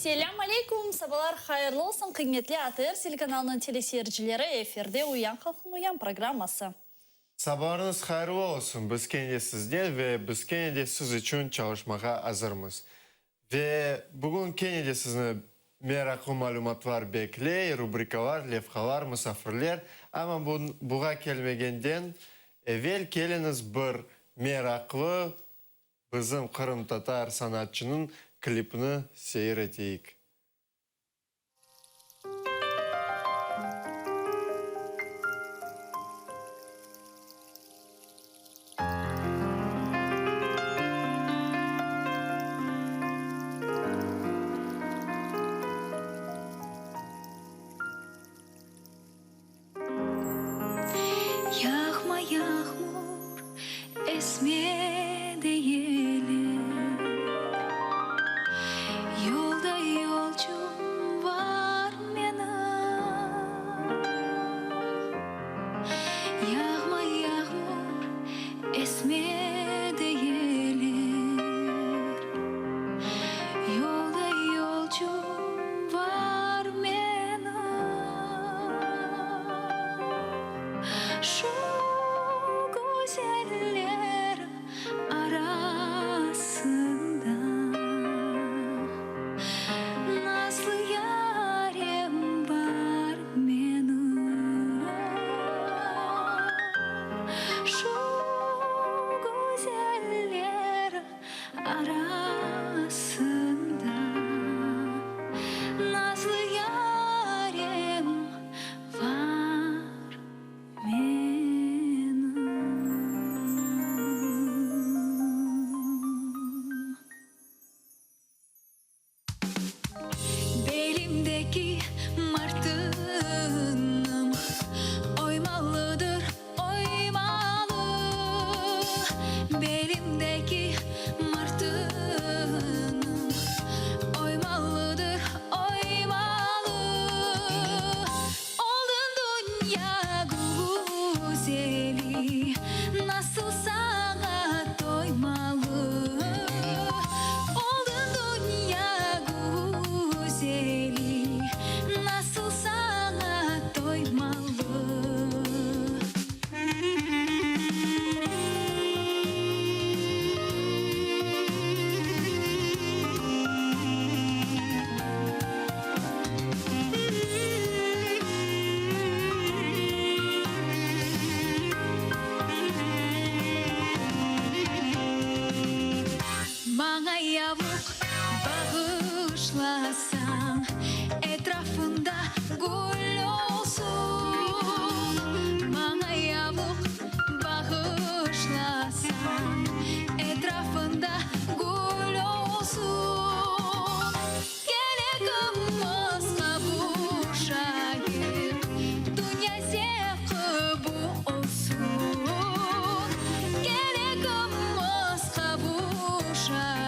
Selâm aleyküm, sabalar hayırlı olsun, qıymetli ATR telekanalınıñ teleseyircileri, efirde Uyan halqım uyan programması. Sabalarıñız hayırlı olsun, biz kene de sizden ve biz kene de siz içün çalışmağa azırmız. Ve bugün kene de sizni meraqlı malümatlar bekley, rubrikalar, levhalar, musafirler. Amma buğa kelmegenden evel keliñiz bir meraqlı bizim qırımtatar sanatçınıñ klipini seyir eteyik. Yağma yağmur, esme deyeler, Yolda yolcum bar menim. Yağma yağmur, esme deyeler, Yolda yolcum bar menim. Şu güzeller arasında Nazlı yarem bar menim. Şu güzeller arasında Nazlı yarem bar menim. Belimdeki martınım oymalıdır, oymalı. Belimdeki martınım oymalıdır, oymalı. Oldın dünya güzeli, nasıl saña toymalı? Oldın dünya güzeli, nasıl saña toymalı? Maña yavuq bağışlasañ, etrafında gül olsun. Maña yavuq bağışlasañ, etrafında gül olsun. Kelegimiz qavuşayıq, dünya zevqi bu olsun. Kelegimiz qavuşayıq,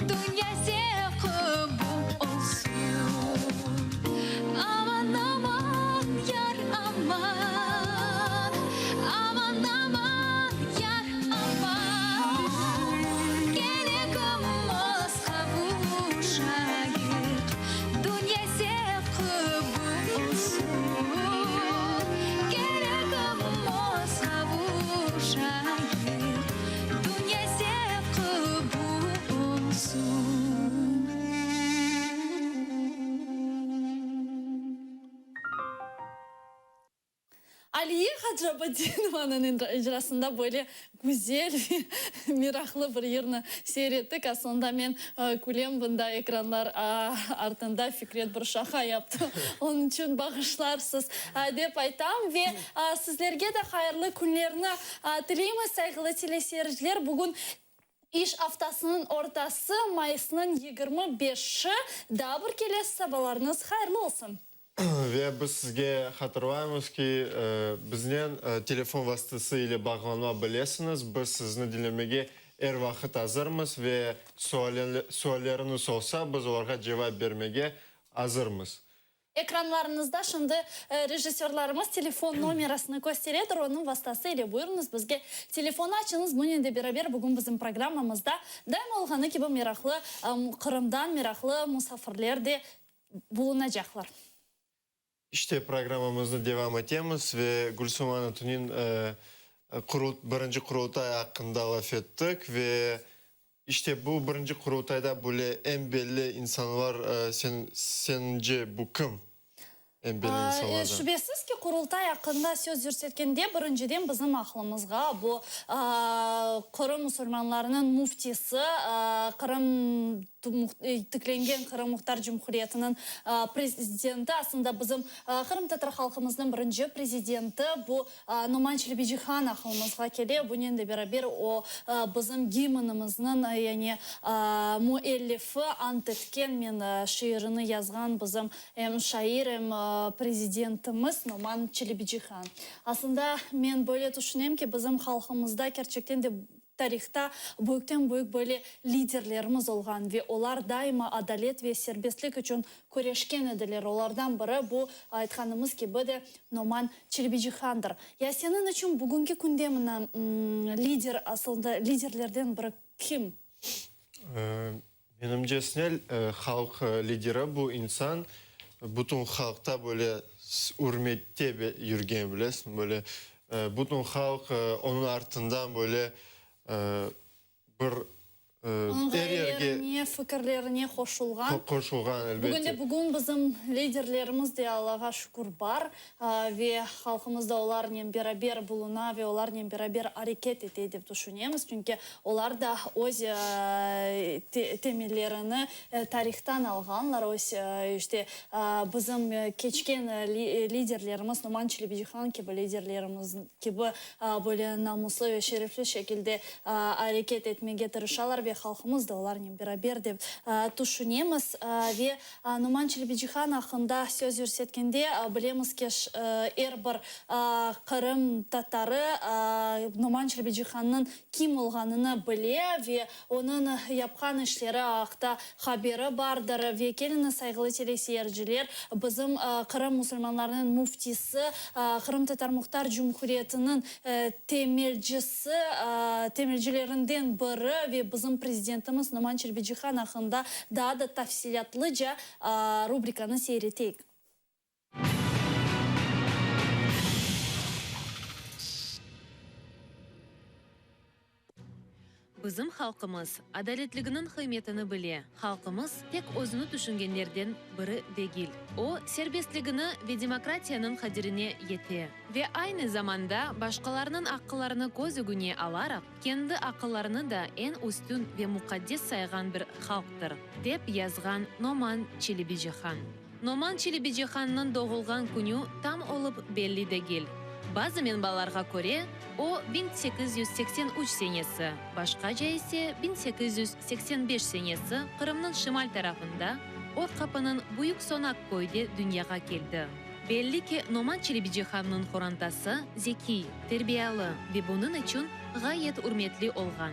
dünya zevqi bu olsun. Aman, aman, yar, aman, aman, aman, yar, aman. Kelegimiz qavuşayıq, dünya zevqi bu olsun. Kelegimiz qavuşayıq, dünya zevqi bu olsun. Aliye Hacabadinovanıñ icrasında böyle güzel ve meraqlı bir yırnı seyir ettik. Aslında men külem, bunda ekranlar artında Fikret bir şaqa yaptı, onıñ içün bağışlarsız, dep aytam. Ve sizlerge de hayırlı künlerni tileymiz, sayğılı teleseyirciler. Bugün İş aftasınıñ ortası, mayısnıñ 25-i, daa bir kere sabalarıñız hayırlı olsun! Ve biz sizge hatırlaymız ki, biznen telefon vastası ile bağlanma bilesiñiz, biz sizni diñlemege er vaqıt azırmız ve sualleriñiz olsa, biz olarğa cevap bermege azırmız. Ekranlarıñızda şimdi rejissörlarımız telefon nomerasını kösteredir, onıñ vastası ile buyurıñız, bizge telefon açıñız. Bunen de beraber bugün bizim programmamızda daima olğanı kibi meraqlı Qırımdan meraqlı musafirler de bulunacaqlar. İşte, programmamıznı devam etemiz ve Gülsum Ana tünün birinci Qurultay aqqında laf ettik ve işte bu birinci Qurultayda böyle eñ belli insanlar sence bu kim? Eñ belli insanlardan. Şübesiz ki, Qurultay aqqında söz yürsetkende birinciden bizim aqlımızğa bu Qırım musulmanlarınıñ müftisi, Qırım Tiklengen Qırım Muhtar Cumhuriyetiniñ prezidenti, aslında bizim qırımtatar halqımıznıñ birinci prezidenti bu Noman Çelebicihan aqılımızğa kele. Bunen de beraber o, bizim gimnimizniñ, yani müellifi, Ant etken men şiirini yazğan bizim em şair, em prezidentimiz Noman Çelebicihan. Aslında men böyle tüşünem ki, bizim halqımızda kerçekten de Tarihta büyükten-büyük böyle liderlerimiz olğan ve olar daima adalet ve serbestlik içün küreşken ediler. Olardan biri bu, aytqanımız kibi de, Noman Çelebicihandır. Ya seniñ içün bugünki künde mına lider, asılında liderlerden biri kim? Menimcesine, halq lideri bu insan, bütün halqta böyle ürmette yürgen, bilesiñ, böyle bütün halq onıñ artından böyle bir Onıñ er yerge ğayelerine, fikirlerine qoşulğan. Qoşulğan, elbette. Bugün de bugün bizim liderlerimiz de, Allağa şükür, bar ve halqımız da olarnen beraber buluna ve olarnen beraber areket ete dep tüşünemiz. Çünki Olar da öz temellerini tarihtan alğanlar, öz, işte, bizim keçken liderlerimiz, Noman Çelebicihan kibi liderlerimiz kibi böyle namuslı ve şerefli şekilde areket etmege tırışalar ve halqımız da olarnen beraber dep tüşünemiz. Ve Noman Çelebicihan aqqında söz yürsetkende, bilemiz ki, er bir qırım tatarı Noman Çelebicihannıñ kim olğanını bile ve onıñ yapqan işleri aqta haberi bardır. Ve keliñiz, sayğılı teleseyirciler, bizim Qırım musulmanlarınıñ müftisi, Qırımtatar Muhtar Cumhuriyetiniñ temelcisi, temelcilerinden biri ve bizim prezidentimiz Noman Çelebicihan aqqında daa da tafsilâtlıca rubrikanı seyir eteyik. Bizim halqımız adaletliginiñ qıymetini bile. Halqımız tek özüni tüşüngenlerden biri degil. O, serbestligini ve demokratiyanıñ qadirine yete. Ve aynı zamanda başqalarnıñ aqqlarını köz ögüne alaraq, kendi aqlarını da eñ üstün ve muqaddes sayğan bir halqtır, dep yazğan Noman Çelebicihan. Noman Çelebicihannıñ doğulğan künü tam olıp belli degil. Bazı menbalarğa köre, o, 1883 senesi, başqaca ise 1885 senesi Qırımnıñ şimal tarafında, Or Qapınıñ Büyük Sonak köyde dünyağa keldi. Belli ki, Noman Çelebicihannıñ qorantası zekiy, terbiyalı ve bunıñ içün ğayet ürmetli olğan.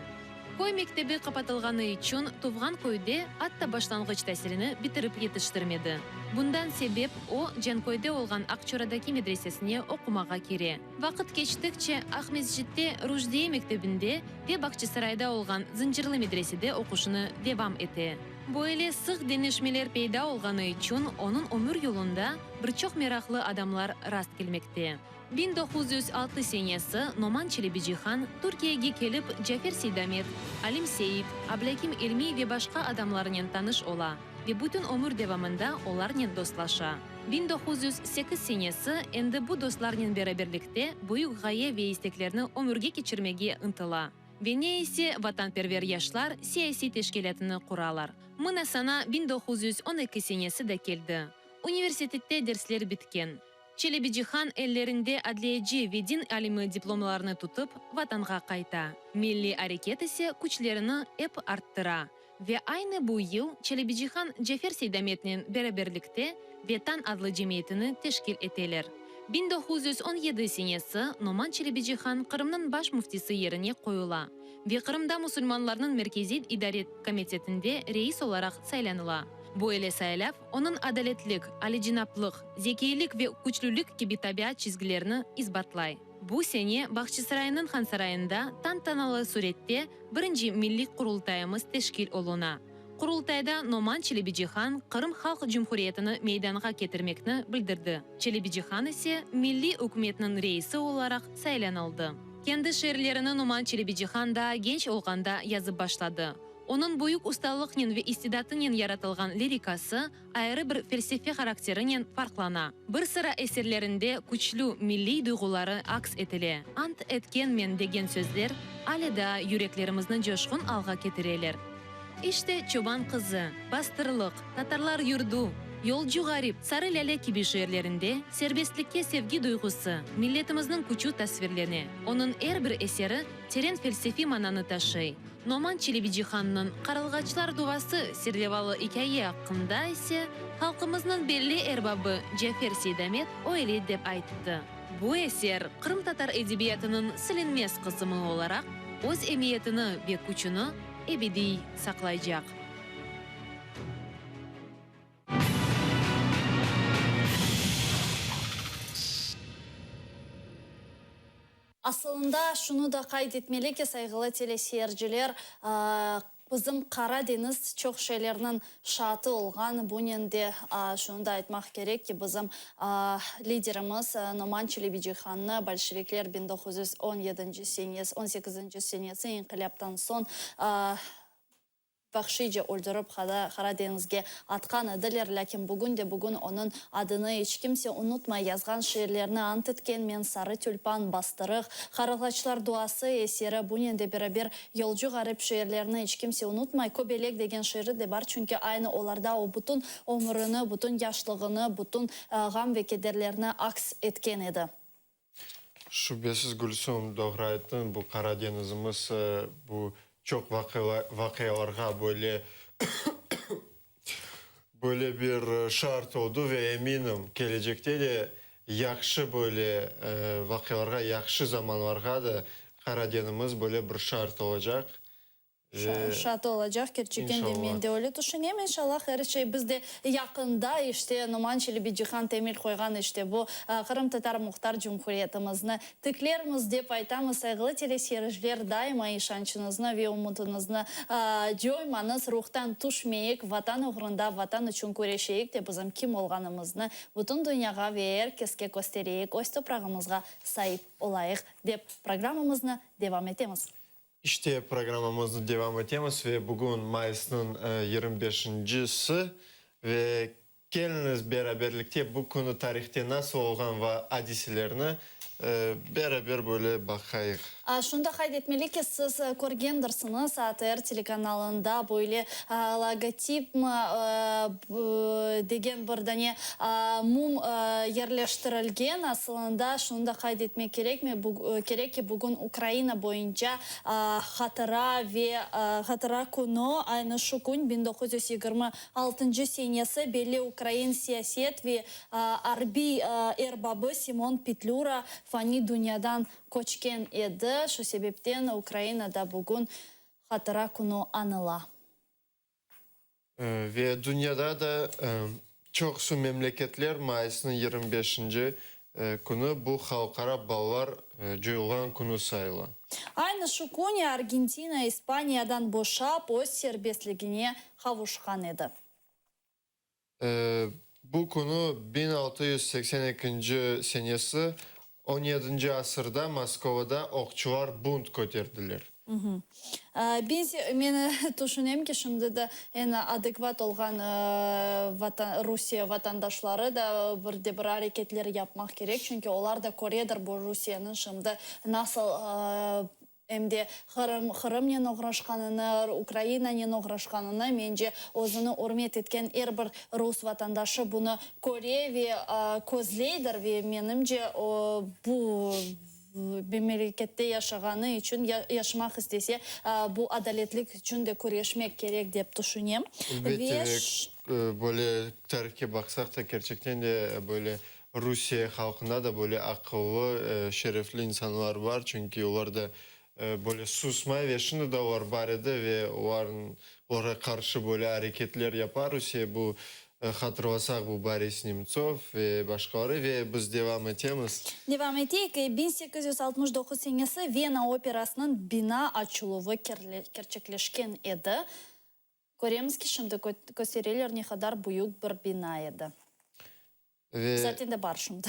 Köy mektebi qapatılğanı içün tuvğan köyde atta başlanğıç tasilini bitirip yetiştirmedi. Bundan sebep o, Canköyde olğan Aqçoradaki medresesine oqumağa kire. Vaqıt keçtikçe Aqmescitte Ruşdiye mektebinde ve Bağçasarayda olğan Zıncırlı medresede oquşını devam ete. Böyle sıq deñişmeler peyda olğanı içün onıñ ömür yolunda bir çoq meraqlı adamlar rast kelmekte. 1906 senesi Noman Çelebicihan Türkiyege kelip Cafer Seydamet, Alim Seit, Ablâkim İlmiy ve başqa adamlarnen tanış ola ve bütün ömür devamında olarnen dostlaşa. 1908 senesi endi bu dostlarnen beraberlikte büyük ğaye ve isteklerni ömürge keçirmege ıntıla ve ne ise Vatanperver yaşlar siyasiy teşkilâtını quralar. Mına sana 1912 senesi de keldi. Universitette dersler bitken. Çelebicihan ellerinde adliyeci ve din alimi diplomlarını tutıp, Vatanğa qayta. Milliy areket ise küçlerini ep arttıra. Ve aynı bu yıl Çelebicihan Cafer Seydametnen beraberlikte Vetan adlı cemiyetini teşkil eteler. 1917 senesi Noman Çelebicihan Qırımnıñ baş müftisi yerine qoyula ve Qırımda musulmanlarnıñ Merkeziy İdare Komitetinde reis olaraq saylanıla. Böyle saylav onıñ adaletlik, alicenaplıq, zekiylik ve küçlülik kibi tabiat çizgilerini isbatlay. Bu sene Bağçasaraynıñ Hansarayında tantanalı sürette birinci Milliy Qurultayımız teşkil oluna. Qurultayda Noman Çelebicihan Qırım Halq Cumhuriyetini meydanğa ketirmekni bildirdi. Çelebicihan ise Milliy ükümetniñ reisi olaraq saylanıldı. Kendi şiirlerini Noman Çelebicihan daa genç olğanda yazıp başladı. Onıñ büyük ustalıqnen ve istidatınen yaratılğan lirikası ayrı bir felsefe harakterinen farqlana. Bir sıra eserlerinde küçlü milliy duyğuları aks etile. Ant etkenmen degen sözler ale daa yüreklerimizni coşqun alğa ketireler. İşte Çoban qızı, Bastırlıq, Tatarlar yurdu, Yolcu ğarip, Sarı lâle kibi şiirlerinde serbestlikke sevgi duyğusı, milletimizniñ küçü tasvirlene. Onıñ er bir eseri teren felsefiy mananı taşıy. Noman Çelebicihannıñ Qarılğaçlar duvası serlevalı ikâye aqqında ise halqımıznıñ belli erbabı Cafer Seydamet öyle dep ayttı, Bu eser qırımtatar edebiyatınıñ silinmez qısımı olaraq öz emiyetini ve küçüni ebediy saqlaycaq. Asılında, şunı da qayd etmeli ki, sayğılı teleseyirciler, bizim Qara deñiz çoq şeylerniñ şaatı olğan. Bunen de şunı da aytmaq kerek ki, bizim liderimiz Noman Çelebicihannı bolşevikler 1917 senesi, on sekizinci senesi inqilâptan soñ Vahşiyce öldürip Qara deñizge atqan ediler, lâkin bugün de bugün onıñ adını iç kimse unutmay, yazğan şiirlerini Ant etkenmen, Sarı tülpan, Bastırıq, Qarılğaçlar duası eseri, bunen de beraber Yolcu ğarip şiirlerini iç kimse unutmay, Köbelek degen şiiri de bar, çünki aynı olarda o bütün ömürini, bütün yaşlığını, bütün ğam ve kederlerini aks etken edi. Şübesiz, Gülsüm, doğru ayttıñ, bu Qara deñizimiz bu çoq vaqialarğa böyle böyle bir şart oldı ve eminim, kelecekte de yahşı böyle vaqialarğa, yahşı zamanlarğa da Qara deñimiz böyle bir şart olacaq. Şaatı olacaq, kerçekten de men de öyle tüşünem. İnşallah, er şey biz de yaqında, işte, Noman Çelebicihan temel qoyğan, işte, bu Qırımtatar Muhtar Cumhuriyetimizni tiklermiz, dep aytamız. Sayğılı teleseyirciler, daima işançıñıznı ve ümütiñizni coymañız, ruhtan tüşmeyik, Vatan oğrunda, Vatan içün küreşeyik de bizim kim olğanımıznı bütün dünyağa ve er keske köstereyik, öz toprağımızğa saip olayıq, dep programmamıznı devam etemiz. İşte, programmamıznı devam etemiz ve bugün mayısnıñ 25-incisi ve keliñiz beraberlikte bu künü tarihte nasıl olğan va adiselerni beraber böyle baqayıq. Şunı da qayd etmeli ki, siz körgendirsiñiz, ATR telekanalında böyle logotipmi degen bir dane mum yerleştirilgen. Asılında, şunı da qayd etmek kerekmi, kerek ki, bugün Ukraina boyunca hatıra ve hatıra künü, aynı şu kün, 1926 senesi, belli ukrain siyaset ve arbiy erbabı Simon Petlüra fani dünyadan köçken edi. Şu sebepten Ukrainada bugün hatıra künü añıla. Ve dünyada da çoqusı memleketler mayısnıñ 25-nci künü bu Halqara balalar coyulğan künü sayıla. Aynı şu kün Argentina İspaniyadan boşap, öz serbestligine qavuşqan edi. Bu künü 1682-nci senesi on yedinci asırda Moskovada oqçular bunt köterdiler. Men tüşünem ki, şimdi de eñ adekvat olğan Rusiye vatandaşları da bir de bir areketler yapmaq kerek, çünki olar da köredir bu Rusiyeniñ şimdi nasıl em de Qırım Qırımnen oğraşqanını, Ukrainanen oğraşqanını, mence, özüni ürmet etken er bir rus vatandaşı bunı köre ve közleydir ve menimce, bu memlekette yaşağanı içün, yaşamaq istese, bu adaletlik içün de küreşmek kerek, dep tüşünem. Elbette, ve böyle tarihke baqsaq da, kerçekten de böyle Rusiye halqında da böyle aqıllı, şerefli insanlar bar, çünki olar da böyle susmay ve şimdi de olar bar edi ve olarnıñ. Olarğa qarşı böyle areketler yapa Rusiye, bu, hatırlasaq, bu Boris Nemtsov ve başqaları, ve biz devam etemiz. Devam eteyik. 1869 senesi Vena operasınıñ bina açıluvı kerçekleşken edi. Köremiz ki, şimdi köstereler, ne qadar büyük bir bina edi. Ve. Zaten de bar şimdi.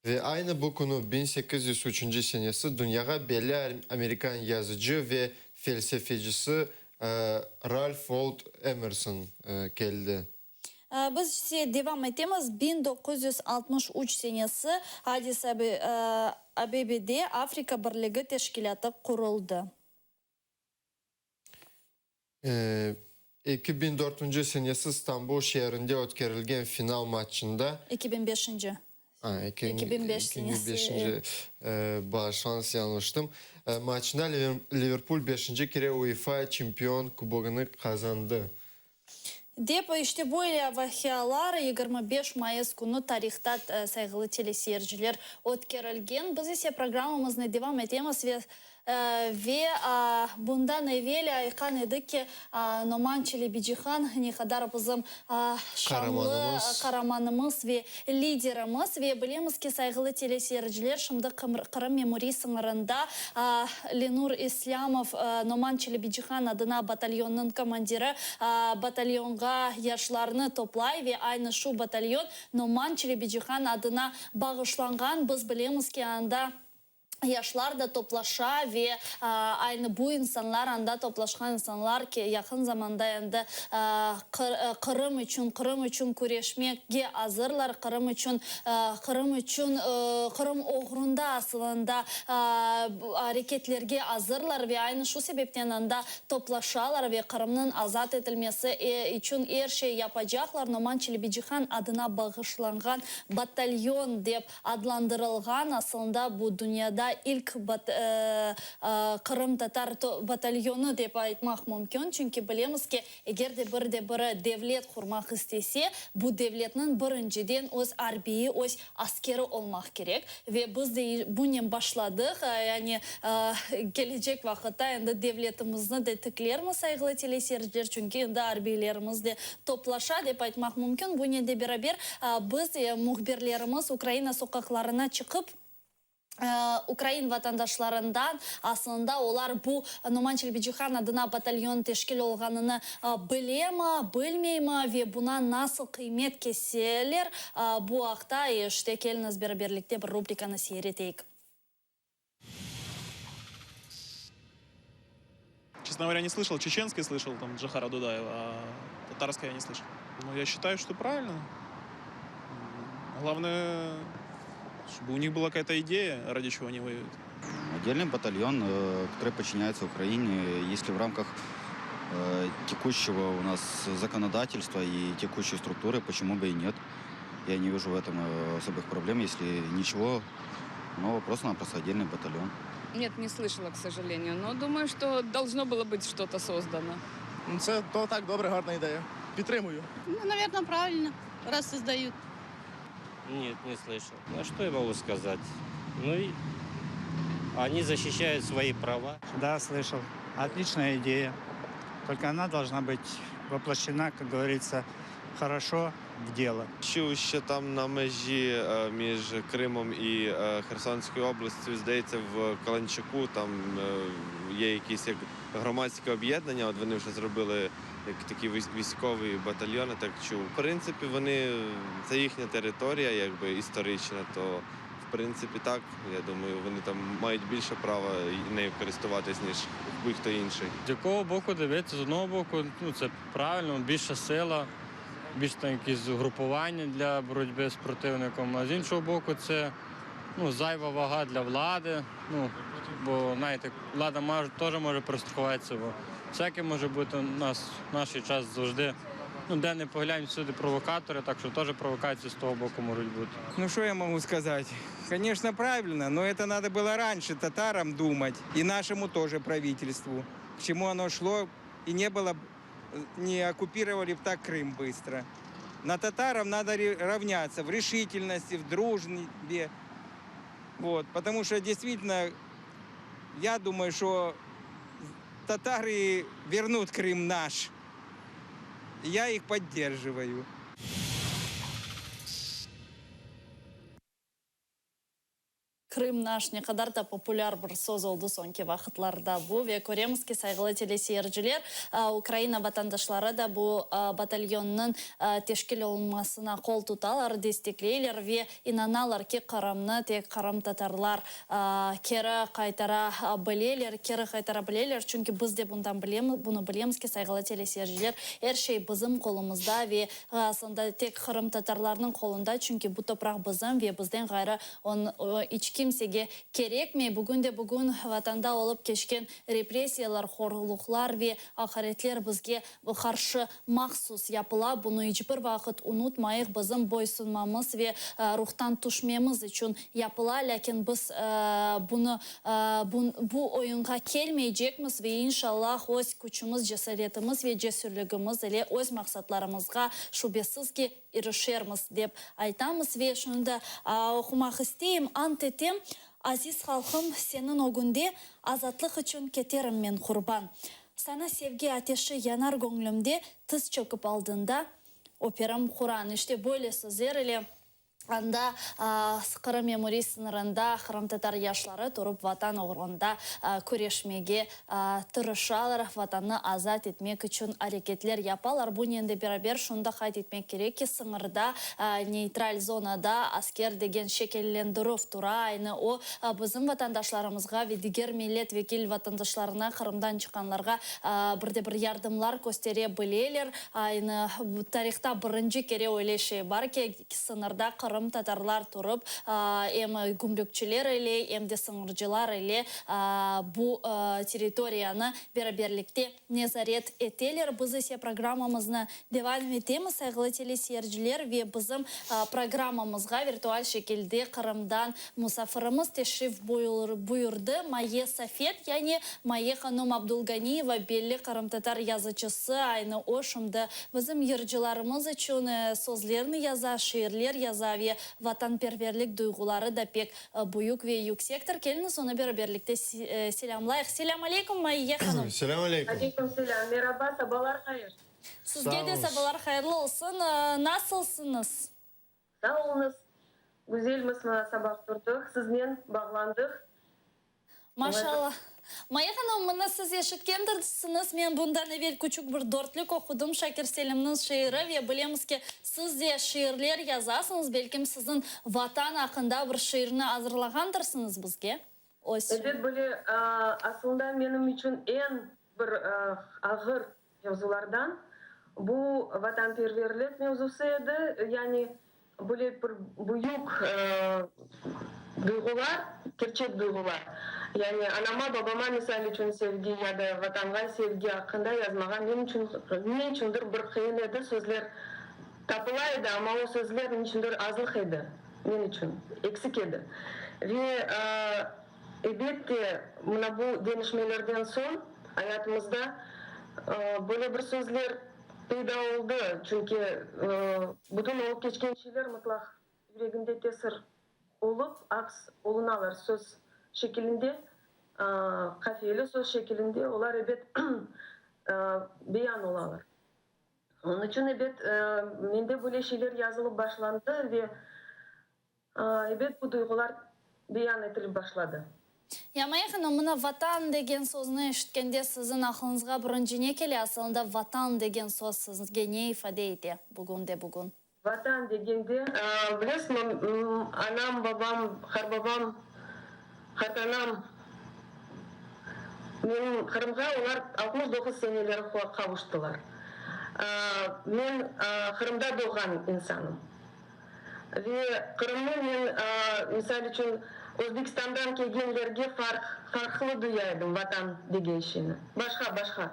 Ve aynı bu künü, 1803 senesi, dünyağa belli amerikan yazıcı ve felsefecisi Ralf Waldo Emerson keldi. Biz ise devam etemiz. 1963 senesi Addis Abebede Afrika Birligi Teşkilâtı quruldı. 2004 senesi Stambul şeerinde ötkerilgen final matçında. 2005-nci. A, 2005 senesi. 2005-nci, bağışlañız, yañlıştım. Matçında Liverpul beşinci kere UEFA Çempion Kubogını qazandı. Dep, işte böyle vaqialar 25 mayıs künü tarihta, sayğılı teleseyirciler, ötkerilgen. Biz ise programmamıznı devam etemiz ve Ve bundan evel aytqan edik ki, Noman Çelebicihan ne qadar bizim şanlı qaramanımız ve liderimiz. Ve bilemiz ki, sayğılı teleseyirciler, şimdi Qırım memuriy sıñırında Lenur İslâmov, Noman Çelebicihan adına batalyonnıñ komandiri, batalyonğa yaşlarnı toplay ve aynı şu batalyon Noman Çelebicihan adına bağışlanğan. Biz bilemiz ki, anda Yaşlar da toplaşa ve aynı bu insanlar, anda toplaşqan insanlar ki, yaqın zamanda endi Qırım içün, Qırım içün küreşmege azırlar, Qırım içün, Qırım içün, Qırım oğrunda asılında areketlerge azırlar ve aynı şu sebepten anda toplaşalar ve Qırımnıñ azat etilmesi içün er şey yapacaqlar. Noman Çelebicihan adına bağışlanğan batalyon dep Adlandırılğan, aslında bu dünyada ilk qırımtatar batalyonı dep aytmaq mümkün, çünki bilemiz ki, eger de bir de biri devlet qurmaq istese, bu devletniñ birinciden öz arbiyi, öz askeri olmaq kerek ve biz de bunen başladıq, yani kelecek vaqıtta endi devletimizni de tiklermiz, sayğılı teleseyirciler, çünki endi arbiylerimiz de toplaşa, dep aytmaq mümkün. Bunen de beraber, biz, mühbirlerimiz, Ukraina soqaqlarına çıqıp, ukrain vatandaşlarından, aslında olar bu Noman Çelebicihan adına batalyon teşkil olğanını bilemi, bilmeymi ve buna nasıl qıymet keseler, bu aqta, işte, keliñiz beraberlikte bir rubrikanı seyir eteyik. Честно говоря, не слышал. Чеченский слышал, там, Джохара Дудаева, а татарский я не слышал. Ну, я считаю, что правильно. Главное, чтобы у них была какая-то идея, ради чего они воюют. Отдельный батальон, э, который подчиняется Украине, если в рамках э, текущего у нас законодательства и текущей структуры, почему бы и нет? Я не вижу в этом э, особых проблем, если ничего нового, просто-напросто отдельный батальон. Нет, не слышала, к сожалению, но думаю, что должно было быть что-то создано. Ну, Це то так добре, гарна ідея. Підтримую. Ну, наверное, правильно, раз создают. Нет, не слышал. А что я могу сказать? Ну, и они защищают свои права. Да, слышал. Отличная идея. Только она должна быть воплощена, как говорится, хорошо в дело. Чув, що там на межі е, між Кримом і е, Херсонською областю, здається, в Каланчаку там е, є якісь як громадське об'єднання. От вони вже зробили як такі військові батальйони, так чув. В принципі, вони це їхня територія, якби історична, то в принципі так. Я думаю, вони там мають більше права нею користуватись, ніж будь-хто інший. З якого боку дивитися, з одного боку, ну це правильно, більша сила, більш там якісь угрупування для боротьби з противником. А з іншого боку, це ну, зайва вага для влади. Ну, бо знаєте, влада може, теж може перестрахуватися, бо всяке може бути у нас в наш час завжди. Ну, де не поглянь, всюди провокатори, так що теж провокації з того боку можуть бути. Ну, что я могу сказать? Конечно, правильно, но это надо было раньше татарам думать и нашему тоже правительству. К чему оно шло, и не было, б- не оккупировали б так Крым быстро. На татарам надо равняться в решительности, в дружбе. Вот, потому что действительно, я думаю, что Татары вернут Крым наш. Я их поддерживаю. Krım naş ne qadar da populâr bir söz oldı soñki vaqıtlarda bu ve köremiz ki, sayğılı teleseyirciler, Ukraina vatandaşları da bu batalyonnıñ teşkil olunmasına qol tutalar, destekleyler ve inanalar ki, Qırımnı tek qırımtatarlar keri qaytara bileler, keri qaytara bileler, çünki biz de bundan bilemiz, bunı bilemiz ki, sayğılı teleseyirciler, er şey bizim qolumızda ve aslında tek qırımtatarlarnıñ qolunda, çünki bu topraq bizim ve bizden ğayrı On iç kimsege kerekmey. Bugün de bugün Vatanda olıp keçken repressiyalar, horluqlar ve aqaretler bizge qarşı mahsus yapıla. Bunı iç bir vaqıt unutmayıq, bizim boysunmamız ve ruhtan tüşmemiz içün yapıla. Lâkin biz bunı bu oyunğa kelmeycekmiz ve inşallah öz küçümiz, cesaretimiz ve cesürligimiz ile öz maqsatlarımızğa şübesiz ki, irişermiz, dep aytamız. Ve şunı da oqumaq isteyim, Ant etem, aziz halqım, seniñ ögünde Azatlıq içün keterim men qurban. Saña sevgi ateşi yanar göñlümde, Tiz çökip aldında öperim Quran. İşte böyle sözler ile Anda Qırım memuriy sıñırında qırımtatar yaşları turıp Vatan oğrunda küreşmege tırışalar, Vatannı azat etmek içün areketler yapalar. Bunen de beraber şunı da qayd etmek kerek ki, sıñırda, neytral zonada asker degen şekillendirüv tura, aynı o, bizim vatandaşlarımızğa ve diger millet vekil vatandaşlarına, Qırımdan çıqqanlarğa bir de bir yardımlar köstere bileler. Aynı tarihta birinci kere öyle şey bar ki, Sıñırda qırımtatarlar turıp, em gümrükçiler ile, em de sıñırcılar ile bu territoriyanı beraberlikte nezaret eteler. Biz ise programmamıznı devam etemiz, sayğılı teleseyirciler, ve bizim programmamızğa virtual şekilde Qırımdan musafirimiz teşrif buyurdı, Maye Safet, yani Maye hanum Abdulganiyeva, belli qırımtatar yazıcısı, aynı o şimdi Bizim yırcılarımız içün sözlerni yaza, şiirler yaza ve vatanperverlik duyğuları da pek büyük ve yüksektir. Keliñiz, onı beraberlikte selâmlayıq. Selâm aleyküm, Mayye hanım! Selâm aleyküm! Aleyküm selâm! Meraba, sabalar hayır! Sizge de sabalar hayırlı olsun! Nasılsıñız? Sağ oluñız. Güzelmiz, mına sabah turdıq, siznen bağlandıq. Maşallah. Maya hanım, mına siz eşitkendirsiñiz, men bundan evel küçük bir dörtlük oqudım, Şakir Selimniñ şiiri ve bilemiz ki, siz de şiirler yazasıñız, belkim siziñ Vatan aqqında bir şiirni azırlağandırsıñız bizge? Öz. Ebet, böyle, aslında menim içün eñ bir ağır Mevzulardan bu vatanperverlik mevzusı edi, yani böyle bir büyük duyğular, kerçek duyğular. Yani anama, babama, misal içün, sevgi ya da Vatanğa sevgi aqqında yazmağa men içün ne içündir bir qıyın edi, sözler tapıla edi, amma o sözler niçündir azlıq edi men içün, eksik edi. Ve Elbette, mına bu deñişmelerden soñ ayatımızda böyle bir sözler peyda oldı, çünki bütün olıp keçken şeyler mıtlaq yüreginde tesir olıp, aks olunalar söz şekilinde, qafiyeli söz şekilinde olar, ebet, beyan olalar. Onıñ içün, ebet, mende böyle şeyler yazılıp başlandı ve Ebet, bu duyğular beyan etilip başladı. Ya Maya hanım, mına Vatan degen sözni eşitkende siziñ aqlıñızğa birinci ne kele? Asılında Vatan degen söz sizge ne ifade ete bugün de bugün? Vatan degende, bilesizmi, anam, babam, qarbabam, qartanam menim Qırımğa olar 69 seneleri qavuştılar. Men Qırımda doğğan insanım. Ve Qırımnı men, misal içün, Özbekistandan kelgenlerge farq, farqlı duya edim, Vatan degen şeyni. Başqa, başqa.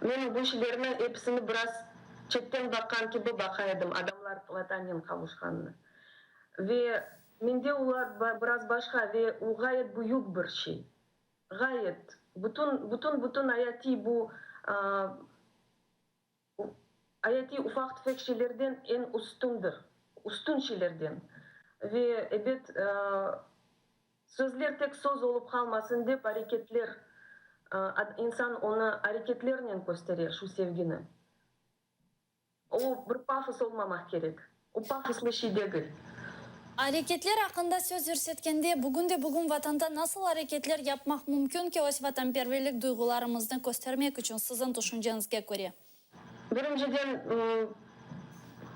Men bu şeylerni episini biraz çetten baqqan kibi baqa edim, adamlar Vatannen qavuşqanını. Ve mende olar biraz başqa ve o ğayet büyük bir şey. Ğayet. Bütün, bütün, bütün ayatiy bu Ayatiy ufaq-tüfek şeylerden eñ üstündir, üstün şeylerden. Ve, ebet, sözler tek söz olıp qalmasın dep areketler. İnsan onı areketlernen köstere, şu sevgini. O, bir pafos olmamaq kerek. O, pafoslı şey degil. Areketler aqqında söz yürsetkende, bugün de bugün Vatanda nasıl areketler yapmaq mümkün ki, öz vatanperverlik duyğularımıznı köstermek içün, siziñ tüşünceñizge köre? Birinciden,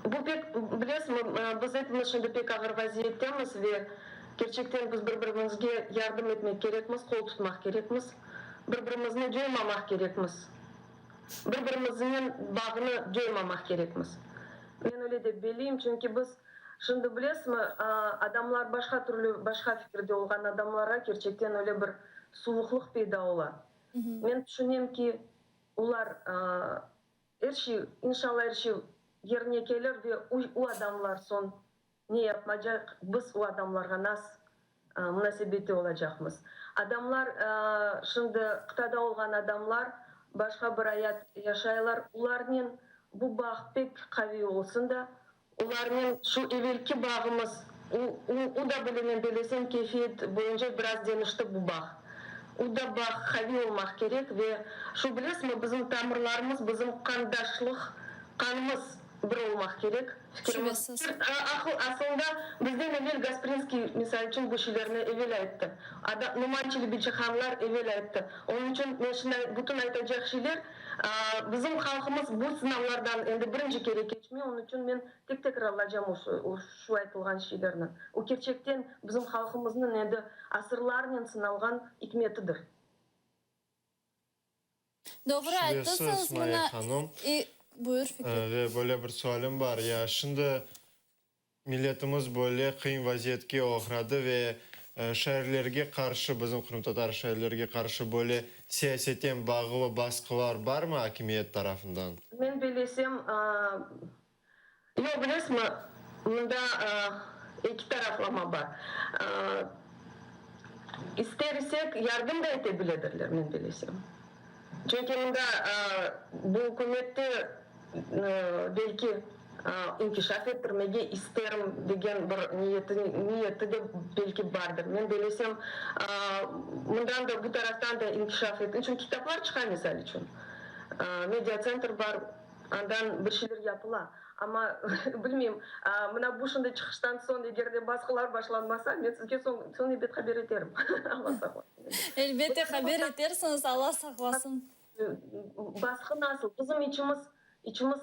bu pek, bilesizmi, biz epimiz şimdi pek ağır vaziyettemiz ve kerçekten biz bir-birimizge yardım etmek kerekmiz, qol tutmaq kerekmiz, bir-birimizni coymamaq kerekmiz. Bir-birimiznen bağnı coymamaq kerekmiz. Men öyle dep belleyim, çünki biz, şimdi bilesizmi, adamlar başqa türlü, başqa fikirde olğan adamlarğa kerçekten öyle bir suvuqlıq peyda ola. Men tüşünem ki, olar er şey, inşallah er şey yerine kelir ve o adamlar soñ Ne yapmacaq, biz o adamlarğa nas munasebette olacaqmız? Adamlar, şimdi qıtada olğan adamlar başqa bir ayat yaşaylar, olarnen bu bağ pek qaviy olsun da, olarnen şu evelki bağımız, o, o da bile men belesem keyfiyet boyunca biraz deñişti bu bağ. O da bağ qaviy olmaq kerek ve şu bilesizmi, bizim tamırlarımız, bizim qandaşlıq, qanımız bir olmaq kerek, fikirimiz. Asılında, bizden evel Gasprinskiy, misal içün, bu şeylerni evel ayttı. Numan Çelebicihanlar evel ayttı. Onıñ içün men şimdi bütün aytacaq şeyler, bizim halqımız bu sınavlardan endi birinci kere keçmey, onıñ içün men tek tekrarlaycam şu aytılğan şeylerni. O kerçekten bizim halqımıznıñ endi asırlarnen sınalğan ikmetidir. Doğru Şübesiz, ayttısıñız, Maya mına, hanım. i, buyur, Fikret. Ve böyle bir sualim bar, ya şimdi milletimiz böyle qıyın vaziyetke oğradı ve şairlerge qarşı, bizim qırımtatar şairlerge qarşı böyle siyaseten bağlı basqılar barmı akimiyet tarafından? Men bellesem, yoq, bilesizmi, mında eki taraflama bar. İster isek, yardım da ete biledirler, men bellesem. Çünki mında bu ükümette belki inkişaf ettirmege isterim degen bir niyeti, niyeti de belki bardır. Men bellesem, mından da, bu taraftan da inkişaf et, çünki kitaplar çıqa, misal içün, mediatsentr bar, andan bir şeyler yapıla. Amma, bilmeyim, mına bu şimdi çıqıştan soñ, eger de basqılar başlanmasa, men sizge soñ, soñ ebet haber eterim. Alla saqlasın. Elbette, haber etersiñiz, Alla saqlasın. Basqı nasıl? Bizim içimiz, içimiz,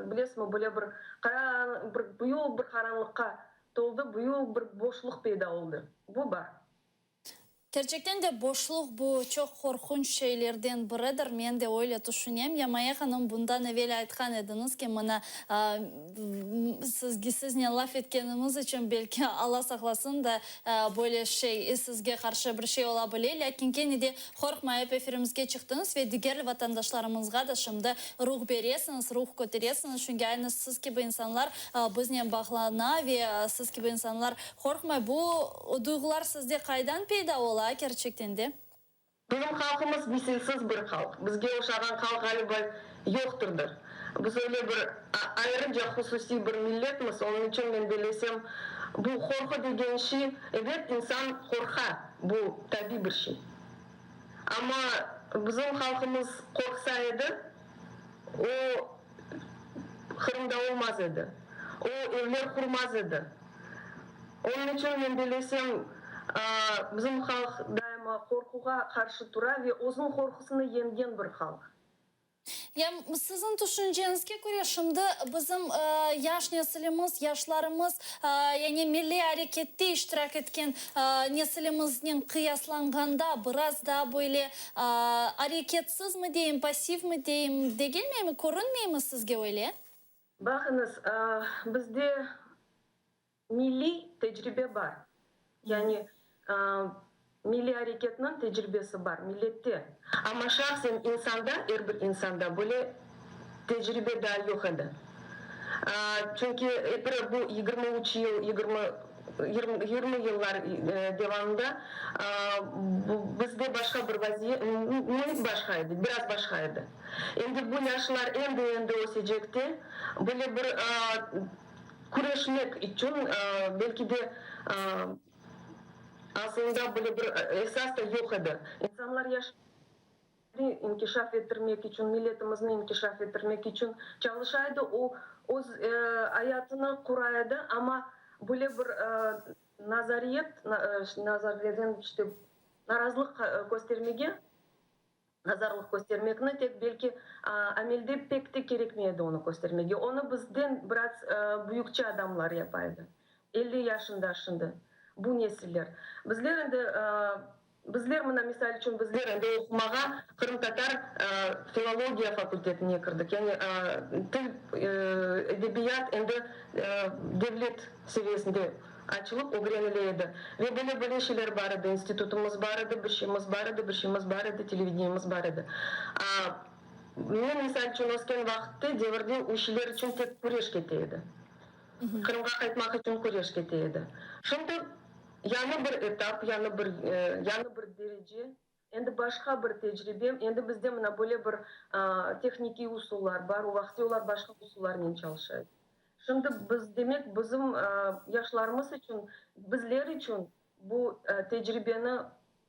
bilesizmi, böyle bir qara, bir büyük bir qaranlıqqa toldı, büyük bir boşluq peyda oldı. Bu bar. Kerçekten de boşluq bu çoq qorqunç şeylerden biridir, men de öyle tüşünem. Ya Maya hanım, bundan evel aytqan ediñiz ki, mına, sizge, siznen laf etkenimiz içün belki, Alla saqlasın da, böyle şey, sizge qarşı bir şey ola bile, lâkin kene de qorqmayıp efirimizge çıqtıñız ve diger vatandaşlarımızğa da şimdi ruh beresiñiz, ruh köteresiñiz, çünki aynı siz kibi insanlar biznen bağlana ve siz kibi insanlar Qorqmay, bu duyğular sizde qaydan peyda ola kerçekten de? Bizim halqımız misilsiz bir halq. Bizge oşağan halq ğaliba yoqtırdır. Biz öyle bir ayrıca hususiy bir milletmiz, onıñ içün men bellesem, bu qorqu degen şey, ebet, insan qorqa, bu tabiy bir şey. Amma bizim halqımız qorqsa edi, o Qırımda olmaz edi. O evler qurmaz edi. Onıñ içün men bellesem, bizim halq daima qorquğa qarşı tura ve özüniñ qorqusını yeñgen bir halq. Ya siziñ tüşünceñizge köre, şimdi bizim yaş nesilimiz, yaşlarımız, yani milliy arekette iştirak etken nesilimiznen qıyaslanğanda biraz daa böyle Areketsizmi deyim, passivmi deyim, degilmeymi, körünmeymi sizge öyle? Baqıñız, bizde milliy tecribe bar. Yani milliy areketniñ tecribesi bar millette. Amma şahsen insanda, er bir insanda böyle tecribe daa yoq edi. Çünki eperi bu 23 yıl, yigirmi 20 yıllar devamında bizde başqa bir vaziyet, müit başqa edi, biraz başqa edi. Endi bu yaşlar endi-endi ösecekte, böyle bir küreşmek içün belki de asılında böyle bir esas da yoq edi. İnsanlar yaş. inkişaf ettirmek içün, milletimizni inkişaf ettirmek içün çalışa edi, o, öz ayatını qura edi, amma böyle bir nazariyet, nazariyeden, işte, narazılıq köstermege, nazarlıq köstermekni tek belki amelde pek te kerekmey edi onı köstermege. Onı bizden biraz büyükçe adamlar yapa edi, 50 yaşında şimdi bu nesiller. Bizler endi Bizler, mına, misal içün, bizler endi oqumağa qırımtatar filologiya fakultetine kirdik, yani til, edebiyat endi devlet seviyesinde açılıp ögrenile edi. Ve böyle-böyle şeyler bar edi, institutımız bar edi, bir şeyimiz bar edi, bir şeyimiz bar edi, televideniyemiz bar edi. Men, misal içün, ösken vaqıtte, devirde o şeyler içün tek küreş kete edi. Qırımğa qaytmaq içün küreş kete edi. Şimdi Yañı bir etap, yañı bir, yañı bir derece, endi başqa bir tecribe, endi bizde mına böyle bir tehnikiy usullar bar, o vaqıtte olar başqa usullarnen çalışa edi. Şimdi biz, demek, bizim yaşlarımız içün, bizler içün bu tecribeni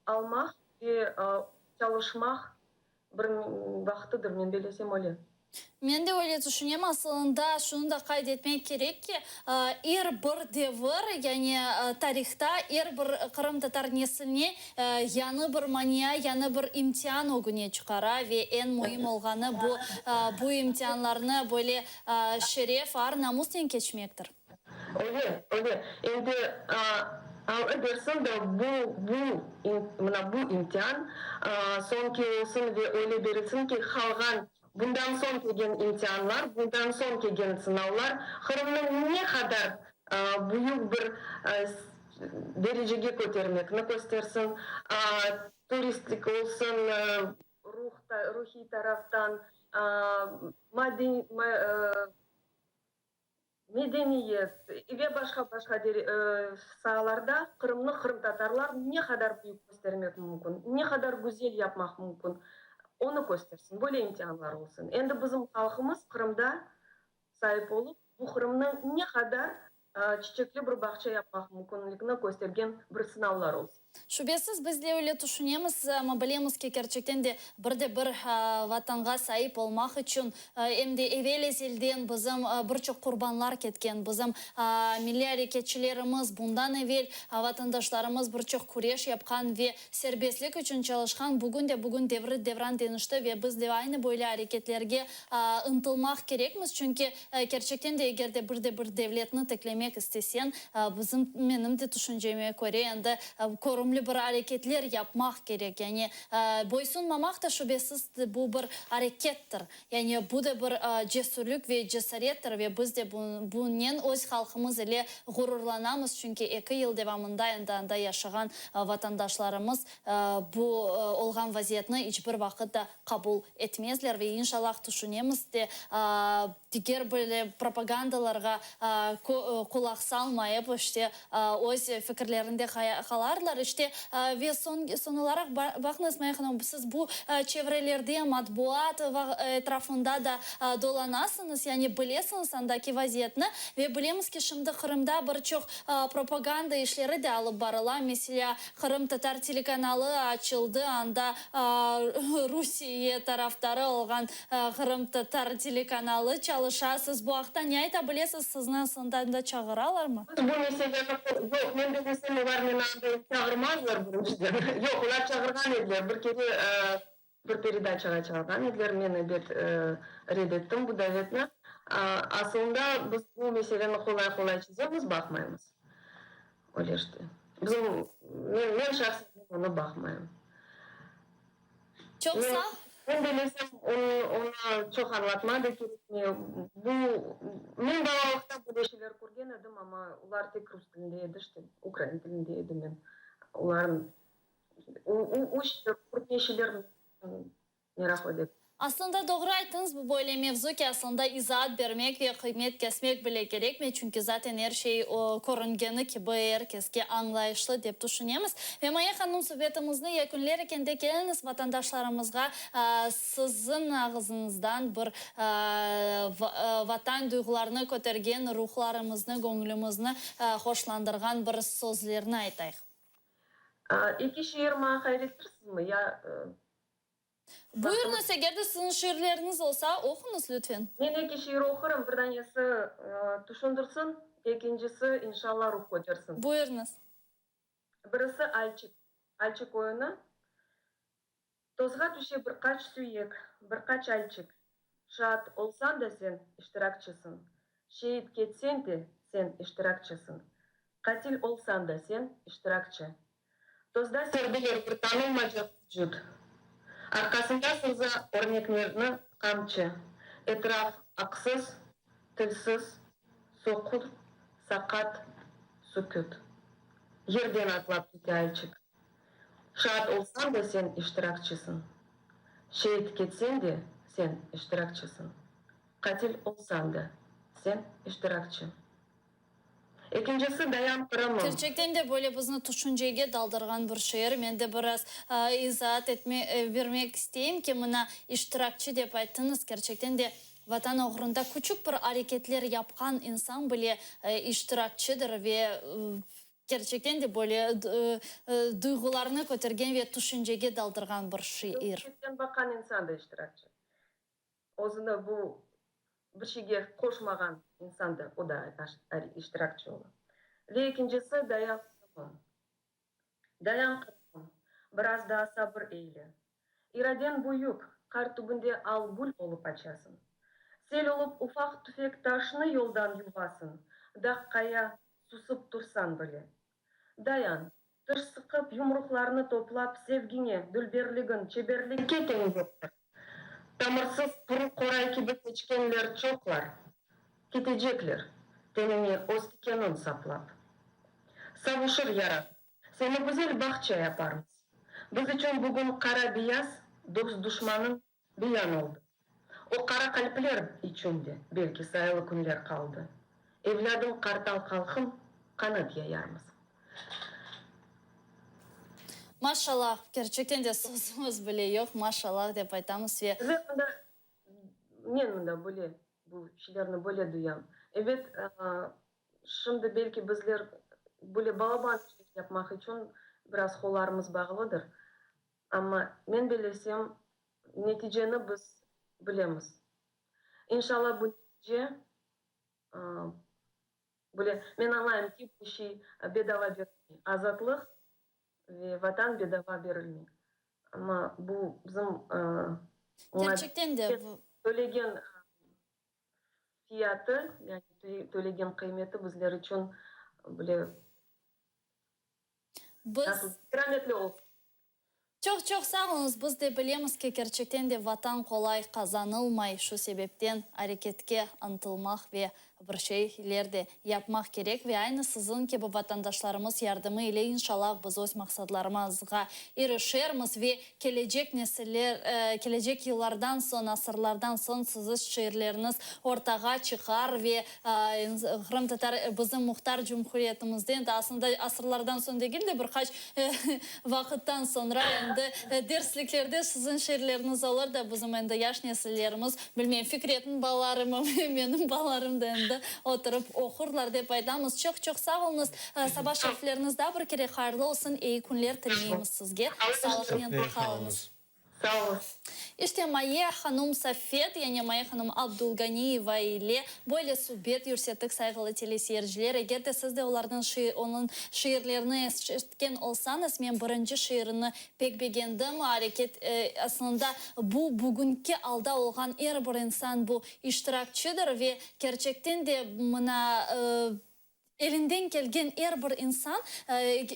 almaq ve çalışmaq Bir vaqtıdır, men bellesem öyle. Men de öyle tüşünem. Asılında, şunı da qayd etmek kerek ki, er bir devir, yani tarihta er bir qırımtatar nesline yañı bir mania, yañı bir imtian ögüne çıqara ve eñ müim olğanı bu, bu imtianlarnı böyle şeref, ar-namusnen keçmektir. Öyle, öyle. Endi Alla bersin da bu, bu, mına bu imtian soñki olsun ve öyle berilsin ki, qalğan, bundan soñ kelgen imtianlar, bundan soñ kelgen sınavlar Qırımnıñ ne qadar büyük bir derecege kötermekni köstersin, turistik olsun, ruh, ruhiy taraftan, maddiy, Medeniyet ve başqa-başqa saalarda Qırımnı qırımtatarlar ne qadar büyük köstermek mümkün, ne qadar güzel yapmaq mümkün, onı köstersin, böyle imtianlar olsun. Endi bizim halqımız Qırımda saip olıp, bu Qırımnı ne qadar çiçekli bir bağça yapmaq mümkünligini köstergen bir sınavlar olsun. Şübesiz, biz de öyle tüşünemiz, amma bilemiz ki, kerçekten de bir de bir Vatanğa saip olmaq içün em de evel-ezelden bizim bir çoq qurbanlar ketken, bizim milliy areketçilerimiz, bundan evel vatandaşlarımız bir çoq küreş yapqan ve serbestlik içün çalışqan. Bugün de bugün devri-devran deñişti ve biz de aynı böyle areketlerge ıntılmaq kerekmiz, çünki Kerçekten de, eger de bir de bir devletni tiklemek isteseñ, bizim, menim de tüşünceme köre, endi körümli bir areketler yapmaq kerek. Yani, boysunmamaq da, şübesiz, bu bir arekettir. Yani, bu da bir cesürlik ve cesarettir ve biz de bunen öz halqımız ile ğururlanamız, çünki eki yıl devamında endi anda yaşağan vatandaşlarımız bu olğan vaziyetni iç bir vaqıt da qabul etmezler ve inşallah tüşünemiz de, diger böyle propagandalarğa qulaq salmayıp, işte, öz fikirlerinde qalarlar. İşte, ve soñ, soñ olaraq, baqıñız, Maya hanım, siz bu çevrelerde, matbuat etrafında da dolanasıñız, yani bilesiñiz andaki vaziyetni ve bilemiz ki, şimdi Qırımda bir çoq propaganda işleri de alıp barıla, meselâ, Qırımtatar telekanalı açıldı, anda Rusiye tarafdarı olğan qırımtatar telekanalı çalışa. Siz bu aqta ne ayta bilesiz, sizni aslında anda çağıralarmı? Bu meseleni, yoq, men bilmesem, olar meni anda çağırmazlar birinciden. Yoq, olar çağırğan ediler, bir kere bir peredaçağa çağırğan ediler, men ebet red ettim bu davetni. Asılında biz bu meseleni qolay-qolay çezemiz, baqmaymız. Öyle işte. Bizim, men, men şahsen onı baqmayım. Çoq sağ. Men bellesem, onı, onı çoq añlatma da kerekmey. Bu, men balalıqta böyle şeyler körgen edim, amma olar tek rus tilinde edi, işte, ukrain tilinde edi, men olarnı, o, o, o şeyler, körgen şeyler meraqlı degil. Aslında doğru ayttıñız, bu böyle mevzu ki, aslında izaat bermek ve qıymet kesmek bile kerekmey, çünki zaten er şey körüngeni kibi er keske añlayışlı dep tüşünemiz. Ve Maya hanım subetimizni yekünler ekende keliñiz vatandaşlarımızğa siziñ ağızıñızdan bir vatan duyğularını kötergen, ruhlarımıznı, göñlümizni hoşlandırğan bir sözlerni aytayıq. Eki şiir maña hayrettirsizmi ya? Buyurıñız, eger de siziñ şiirleriñiz olsa, oquñız, lütfen. Men eki şiir oqurım, bir danesi tüşündirsin, ekincisi, inşalla, ruh kötersin. Buyurıñız. Birisi Alçik, Alçik oyunı. Tozğa tüşe bir qaç süyek, bir qaç alçik. Şaat olsañ da sen iştirakçısıñ. Şeit ketseñ de sen iştirakçısıñ. Qatil olsañ da sen iştirakçı. Tozda serdiler bir tanılmacaq vucut. Arqasında sıza örneklerni qamçı. Etraf aqsız, tilsiz, soqur, saqat, suküt. Yerden atlap kete ayçıq. Şaat olsañ da sen iştirakçısıñ. Şeit ketseñ de sen iştirakçısıñ. Qatil olsañ da sen iştirakçı. Ekincisi Dayan Qırımım. Kerçekten de böyle bizni tüşüncege daldırğan bir şiir. Men de biraz izaat etme bermek isteyim ki, mına iştirakçı dep ayttıñız, kerçekten de Vatan oğrunda küçük bir areketler yapqan insan bile iştirakçıdır ve kerçekten de böyle duyğularnı kötergen ve tüşüncege daldırğan bir şiir. Çetten baqqan insan da iştirakçı. Özüni bu bir şeyge qoşmağan insan da, o da iştirakçı ola. Ve ekincisi, dayan Qırımım. Dayan Qırımım, biraz daa sabır eyle. İradeñ büyük, qar tübünde al gül olıp açasıñ. Sel olıp ufaq-tüfek taşnı yoldan yuvasıñ, dağ-qaya susıp tursañ bile. Dayan, tiş sıqıp, yumruqlarnı toplap, sevgiñe, dülberligiñ, çeberlikke teñ yoqtır. Tamırsız quru qoray kibi keçkenler çoqlar, ketecekler, teniñe öz tikenin saplap. Savuşır yarañ, seni güzel bağça yaparmız. Biz içün bugün qara-beyaz dost-duşmanıñ Beyan oldı. O qara qalpler içün de belki sayılı künler qaldı. Evlâdım qartal qalqım, qanat yayarmız. Maşallah, kerçekten de sözümiz bile yoq, maşallah dep aytamız ve. Ve mında, men mında böyle, bu şeylerni böyle duyam. Ebet, şimdi belki bizler böyle balaban işler yapmaq içün biraz qollarımız bağlıdır. Amma men bellesem, neticeni biz bilemiz. İnşallah bu netice, böyle, men añlayım ki, bu şey bedava berilmey. Azatlıq ve Vatan bedava berilmey. Amma bu bizim Kerçekten de. tölegen fiyatı, yani tölegen qıymeti bizler içün böyle Biz. Kerametli olsun. Çoq-çoq sağ oluñız. Biz de bilemiz ki, kerçekten de Vatan qolay qazanılmay, şu sebepten areketke ıntılmaq ve bir şeyler de yapmaq kerek ve aynı siziñ kibi vatandaşlarımız yardımı ile inşallah biz öz maqsadlarımızğa irişermiz ve kelecek nesiller, kelecek yıllardan soñ, asırlardan soñ siziz şiirleriñiz ortağa çıqar ve Qırımtatar bizim muhtar cumhuriyetimizden de aslında asırlardan soñ degil de bir qaç vaqıttan soñra endi dersliklerde siziñ şiirleriñiz olur da bizim endi yaş nesillerimiz, bilmeyim, Fikretniñ balalarımı, menim balalarım da endi oturıp oqurlar dep aytamız. Çoq-çoq sağ oluñız. Saba şerifleriñiz daa bir kere hayırlı olsun, eyi künler tileymiz sizge. Sağlıqnen qalıñız. Sağ oluñız. İşte Maye hanum Safet, yani Maye hanum Abdulganiyeva ile böyle subet yürsettik, sayğılı teleseyirciler. Eger de siz de olarnıñ onıñ şiirlerini eşitken olsañız, men birinci şiirini pek begendim, areket, aslında bu bugünki alda olğan er bir insan bu iştirakçidir ve kerçekten de mına, Elinden kelgen er bir insan,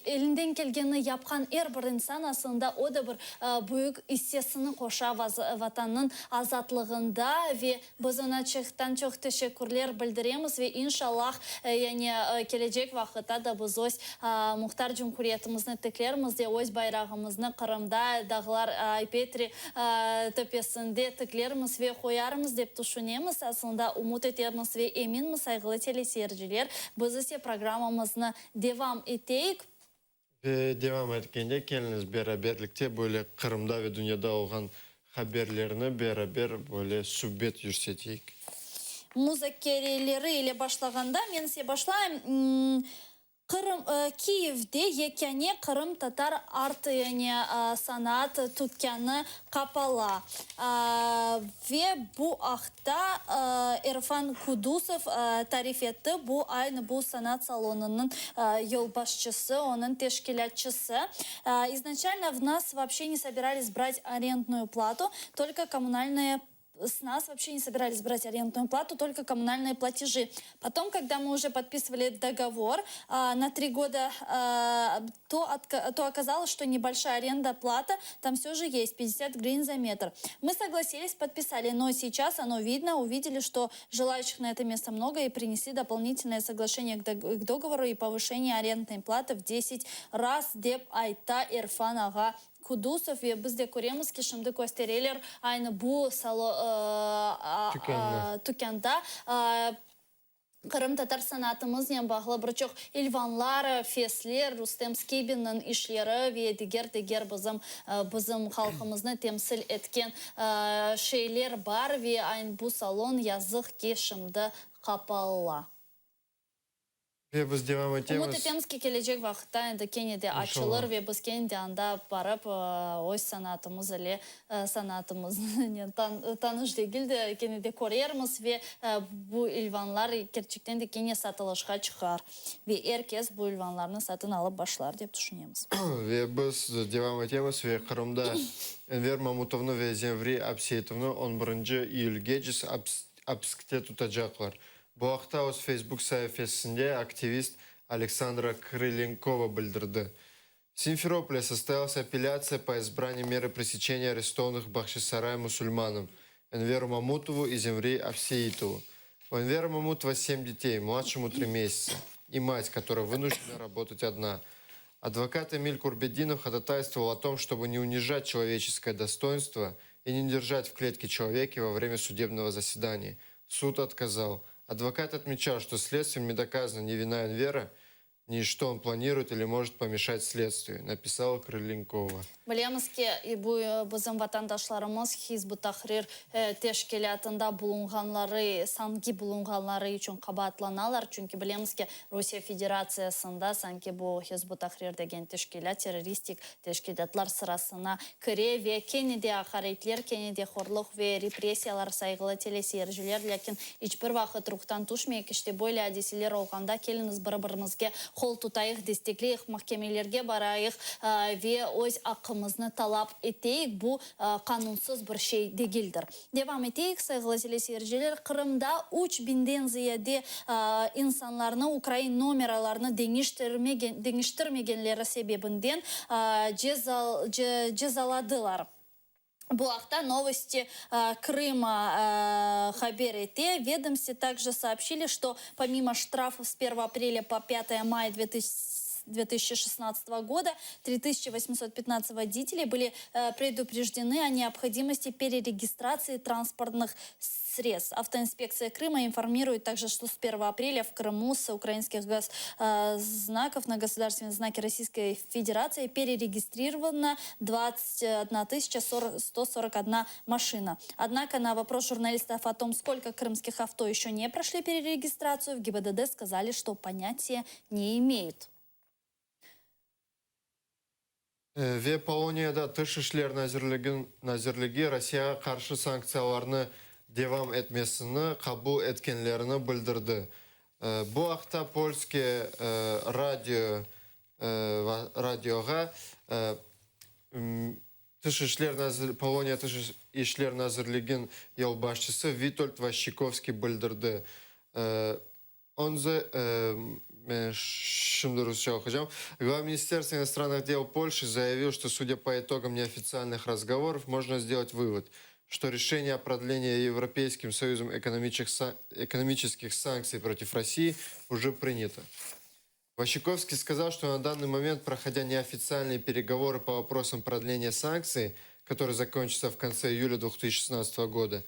elinden kelgenini yapqan er bir insan aslında o da bir büyük issesini qoşa Vatannıñ azatlığında ve biz oña çoqtan-çoq teşekkürler bildiremiz ve inşallah yani kelecek vaqıtta da biz öz Muhtar Cumhuriyetimizni tiklermiz de öz bayrağımıznı Qırımda dağlar Ay-Petri töpesinde tiklermiz ve qoyarmız dep tüşünemiz, aslında ümüt etemiz ve eminmiz, sayğılı teleseyirciler. Biz ise programmamıznı devam eteyik. Ve devam etkende, keliñiz beraberlikte böyle Qırımda ve dünyada olğan haberlerni beraber böyle subet yürseteyik. Muzakereleri ile başlağanda, men ise başlayım. Qırım, Kiyevde yekâne qırımtatar art, yani sanat tükânı qapala. Ve bu aqta Erfan Kudusov tarif etti, bu aynı bu sanat salonınıñ yolbaşçısı, onıñ teşkilâtçısı. İznaçalno v nas voobşe ne sobiralis brat arendnuyu platu, tolko kommunalnıye S nas voobşe ne sobiralis brat arendnuyu platu, tolko kommunalnıye platejı. Potom, kogda mı uje podpisivali dogovor na tri goda, to to okazalos, çto nebolşaya arenda plata tam vse je est, 50 grivn za metr. Mı soglasilis, podpisali, no seyças ono vidno, uvideli, çto jelayuşih na eto mesto mnogo i prinesli dopolnitelnoye soglaşeniye k dogovoru i povyşeniye arendnoy platı v deset raz, dep ayta Erfan ağa Kudusov, ve biz de köremiz ki, şimdi köstereler aynı bu salo tükânda qırımtatar sanatımıznen bağlı bir çoq ilvanlar, fesler, Rustem Skibinniñ işleri ve diger-diger bizim bizim halqımıznı temsil etken şeyler bar ve aynı bu salon, yazıq ki, şimdi qapalıla. Ve biz devam etemiz. Ümüt etemiz ki, kelecek vaqıtta endi kene de açılır ve biz kene de anda barıp, öz sanatımız ile, sanatımıznen tanış degil de, kene de körermiz ve bu ilvanlar kerçekten de kene satılışqa çıqar ve er kes bu ilvanlarnı satın alıp başlar, dep tüşünemiz. Ve biz devam etemiz ve Qırımda Enver Mamutovnı ve Zemvri Abseitovnı on birinci iyülgece apiskte tutacaqlar. Bu aqta öz Facebook saifesinde aktivist Aleksandra Krılenkova bildirdi. В Simferopole состоялась апелляция по избранию меры пресечения арестованных в Бахчисарае мусульманам Энверу Мамутову и Земри Авсеитову. У Энвера Мамутова семь детей, младшему три месяца, и мать, которая вынуждена работать одна. Адвокат Эмиль Курбединов ходатайствовал о том, чтобы не унижать человеческое достоинство и не держать в клетке человека во время судебного заседания. Суд отказал. Адвокат отмечал, что следствием не доказана ни вина Энвера, ни что он планирует или может помешать следствию, написала Крыленкова. Bilemiz ki, bu bizim vatandaşlarımız Hizb ut-Tahrir teşkilâtında bulunğanları, sanki bulunğanları içün qabaatlanalar, çünki bilemiz ki, Rusiye Federatsiyasında sanki bu Hizb ut-Tahrir degen teşkilât terroristik teşkilâtlar sırasına kire ve kene de aqaretler, kene de horluq ve repressiyalar, sayğılı teleseyirciler, lâkin iç bir vaqıt ruhtan tüşmeyik, işte böyle adiseler olğanda keliñiz bir-birimizge qol tutayıq, destekleyik, mahkemelerge barayıq ve öz aqqımıznı talap eteyik, bu qanunsız bir şey degildir. Devam eteyik, sayğılı teleseyirciler, Qırımda üç biñden ziyade insanlarnı ukrain nomeralarını deñiştirmegenleri sebebinden cezaladılar. Bu aqta Novosti Krıma haber ete. Vedomsti takje soobşili, çto pomimo ştrafov s pervogo aprelya po pyatoye maya 2016 goda 3815 voditeley byli preduprejdeny o neobhodimosti pereregistratsii transportnıh sredstv. Avtoinspektsiya Krıma informiruet takje, çto s pervogo aprelya v Krımu s ukrainskih gosznakov na gosudarstvennıye znaki Rossiyskoy Federatsii pereregistrirovano 21 141 maşina. Odnako, na vopros jurnalistov o tom, skolko krımskih avto eşço ne proşli pereregistratsiyu, v GİBDD skazali, çto ponâtiya ne imeyut. Ve Poloniyada Tış işler nazirligi Rossiyağa qarşı sanktsiyalarnı devam etmesini qabul etkenlerini bildirdi. Bu aqta Polske radio radioğa Tış işler Poloniya Tış işler nazirliginiñ yolbaşçısı Vitold Vayçehovskiy bildirdi. Онзе, şimdi rusça oquycam. Глава Министерства иностранных дел Польши заявил, что, судя по итогам неофициальных разговоров, можно сделать вывод, что решение о продлении Европейским Союзом экономических санкций против России уже принято. Ващиковский сказал, что на данный момент, проходя неофициальные переговоры по вопросам продления санкций, которые закончатся в конце июля 2016 года,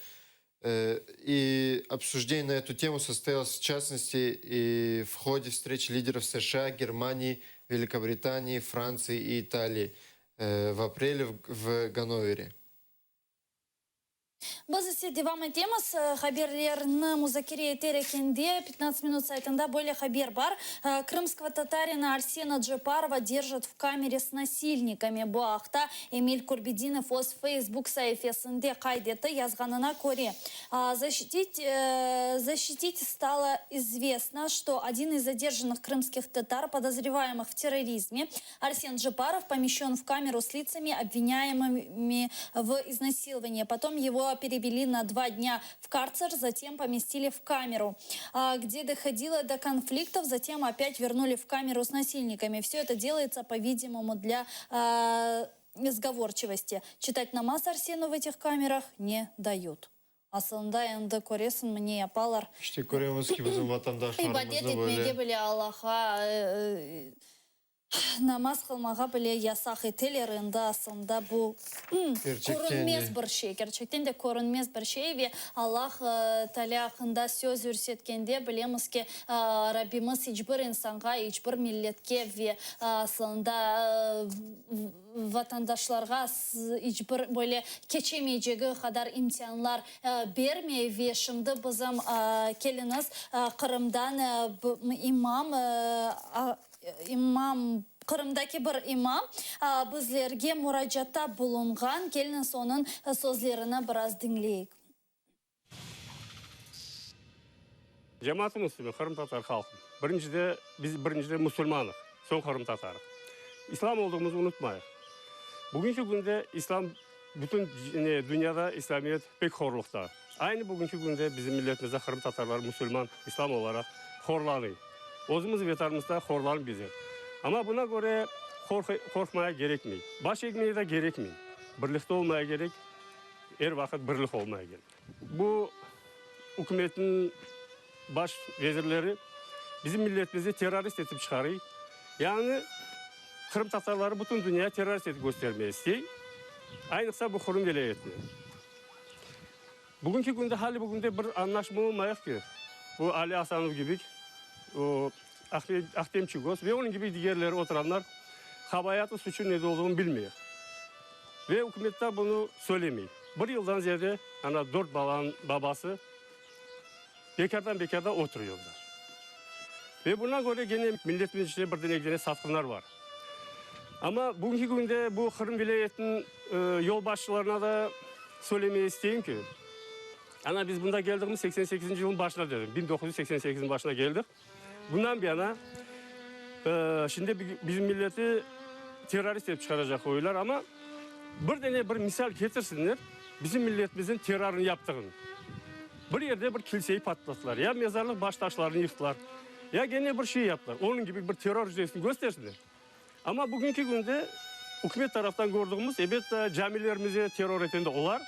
и обсуждение на эту тему состоялось в частности и в ходе встречи лидеров США, Германии, Великобритании, Франции и Италии в апреле в Ганновере. Biz ise devam etemiz haberlerni muzakere eter ekende, Pyatnadtsat minut saytında böyle haber bar, Krımskogo tatarina Arsena Ceparova derjat v kamere s nasilnikami. Bu aqta Emil Kurbedinov öz Facebook saifesinde qayd etti, yazğanına köre, Защитить stalo izvestno, çto odin iz zadержанных krımskih tatar, podozrevayemıh v terrorizme, Arsen Ceparov pomeşçen v kameru s litsami, obvinâyemımi v iznasilovaniyi. Potom ego pereveli na dva dnâ v kartser, zatem pomestili v kameru, gde dohodilo do konfliktov, zatem opât vernuli v kameru s nasilnikami. Vse eto delayetsâ, po-vidimomu, dlâ sgovorçivosti. Çitat namaz Arsenu v etih kamerah ne dayut. Asılında endi köresiñmi ne yapalar? İşte köremiz ki, bizim vatandaşlarımıznı İbadet böyle. etmege bile Allahğa Namaz qılmağa bile yasaq eteler, endi aslında bu körünmez bir şey, kerçekten de körünmez bir şey ve Allah Taalâ aqqında söz yürsetkende bilemiz ki, Rabbimiz iç bir insanğa, iç bir milletke ve aslında vatandaşlarğa iç bir böyle keçemeycegi qadar imtianlar bermey ve şimdi bizim keliñiz Qırımdan imam İmam, Qırımdaki bir imam bizlerge muracaatta bulunğan, keliñiz onıñ sözlerini biraz diñleyik. Cemaat-ı müslümin, qırımtatar halqı, birincide, biz birincide musulmanıq, soñ qırımtatarıq. İslam olduğımızı unutmayıq. Bugünki künde İslam bütün dünyada İslamiyet pek horluqta. Aynı bugünki künde bizim milletimizde qırımtatarlar musulman, İslam olaraq horlanıy. Özümiz Vetanımızda horlanıp gezer. Amma buna köre qorqmaya kerekmey. Baş egmeye de kerekmey. Birlikte olmaya kerek, er vaqıt birlik olmaya kerek. Bu ükümetniñ baş vezirleri bizim milletimizni terrorist etip çıqarıy. Yani qırımtatarları bütün dünyaya terrorist etip köstermeye istey. Aynıqsa bu Qırım vilâyetine. Bugünki künde, hali bugünde bir añlaşma olmayıq ki, bu Ali Asanov kibi, o Ahtem Çiygoz ve onıñ kibi digerleri oturanlar qabaatı, suçu nede olduğını bilmeyik. Ve ükümet de bunı söylemey. Bir yıldan ziyade ana dört balanıñ babası bekârdan bekârda oturuyor da. Ve buna köre gene milletimiz içinde birden ekidene satqınlar bar. Amma bugünki künde bu Qırım vilâyetiniñ yolbaşçılarına da söylemege isteyim ki, ana biz bunda keldigimiz 88-nci yılnıñ başına dedim, 1988-niñ başına keldik. Bundan bir yana şimdi bizim milleti terrorist dep çıqaracaq qoyular, amma bir dene bir misal ketirsinler, bizim milletimizniñ terrorını yaptığını. Bir yerde bir kilseyi patlattılar, ya mezarlıq baştaşlarını yıqtılar, ya gene bir şey yaptılar. Onıñ kibi bir terror yüzesini köstersinler. Amma bugünki künde ükümet taraftan kördüğümüz, ebet, camilerimize terror eten de olar,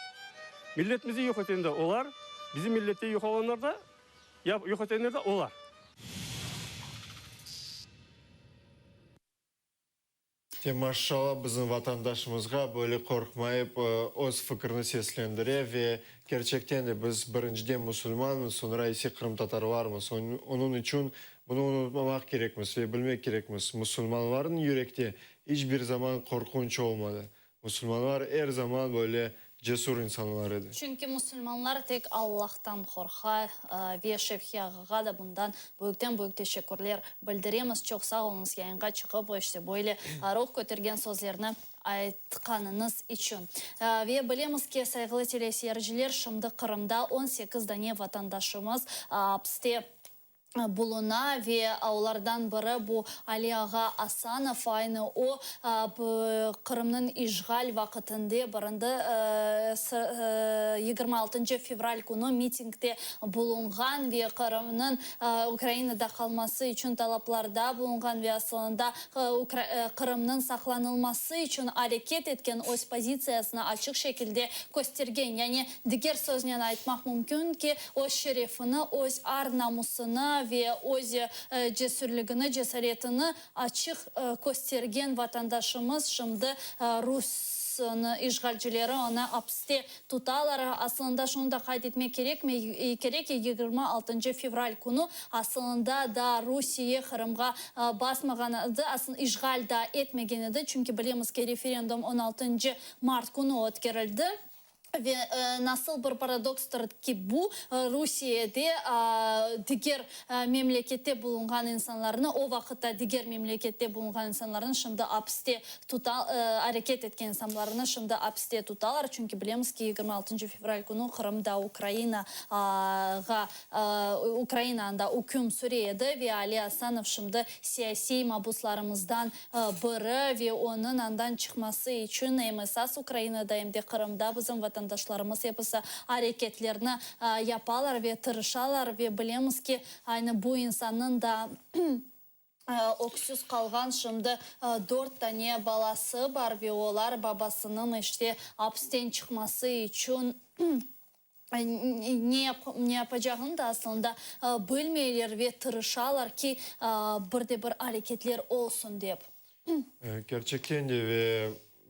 milletimizi yoq eten de olar, bizim millette yoq olanlar da, yoq etenler de olar. Te maşşala bizim vatandaşımızğa böyle qorqmayıp öz fikrini seslendire ve kerçekten de biz birinciden musulmanmız, soñra ise qırımtatarlarmız. Onıñ içün bunı unutmamaq kerekmiz ve bilmek kerekmiz, musulmanlarnıñ yürekte iç bir zaman qorqunç olmadı. Musulmanlar er zaman böyle cesur insanlar edi. Çünki musulmanlar tek Allahtan qorqa ve Şevhi ağağa da bundan büyükten-büyük teşekkürler bildiremiz. Çoq sağ oluñız yayınğa çıqıp işte böyle ruh kötergen sözlerni aytqanıñız içün. Ve bilemiz ki, sayğılı teleseyirciler, şimdi Qırımda 18 dane vatandaşımız apiste buluna ve olardan biri bu Ali ağa Asanov, aynı o, Qırımnıñ işğal vaqıtında birindi 26 fevral künü mitingde bulunğan ve Qırımnıñ Ukrainada qalması içün talaplarda bulunğan ve asılında Qırımnıñ saqlanılması içün areket etken öz pozitsiyasını açıq şekilde köstergen, yani diger söznen aytmaq mümkün ki, Öz şerefini, öz ar-namusını ve öz cesürligini, cesaretini açıq köstergen vatandaşımız şimdi rus işğalcileri onı apiste tutalar. Asılında şunı da qayd etmek kerek ki, 26 fevral künü asılında da Rusiye Qırımğa basmağan edi, asıl işğal da etmegen edi, çünki bilemiz ki, referendum 16 mart künü ötkerildi. Ve nasıl bir paradokstır ki, bu, Rusiyede diger memlekette bulunğan insanlarnı, o vaqıtta diger memlekette bulunğan insanlarnı şimdi apiste tuta, areket etken insanlarnı şimdi apiste tutalar, çünki bilemiz ki, 26 fevral künü Qırımda Ukrainağa, Ukraina anda üküm süre edi ve Ali Asanov şimdi siyasiy mabuslarımızdan biri ve onıñ andan çıqması içün em esas Ukrainada, em de Qırımda bizim vatandaşlarımız episi areketlerni yapalar ve tırışalar ve bilemiz ki, aynı bu insannıñ da öksüz qalğan şimdi dört tane balası bar ve olar babasınıñ işte apsten çıqması içün Ne ne yapacağını da aslında bilmeyler ve tırışalar ki, bir de bir areketler olsun dep. Kerçekten de, ve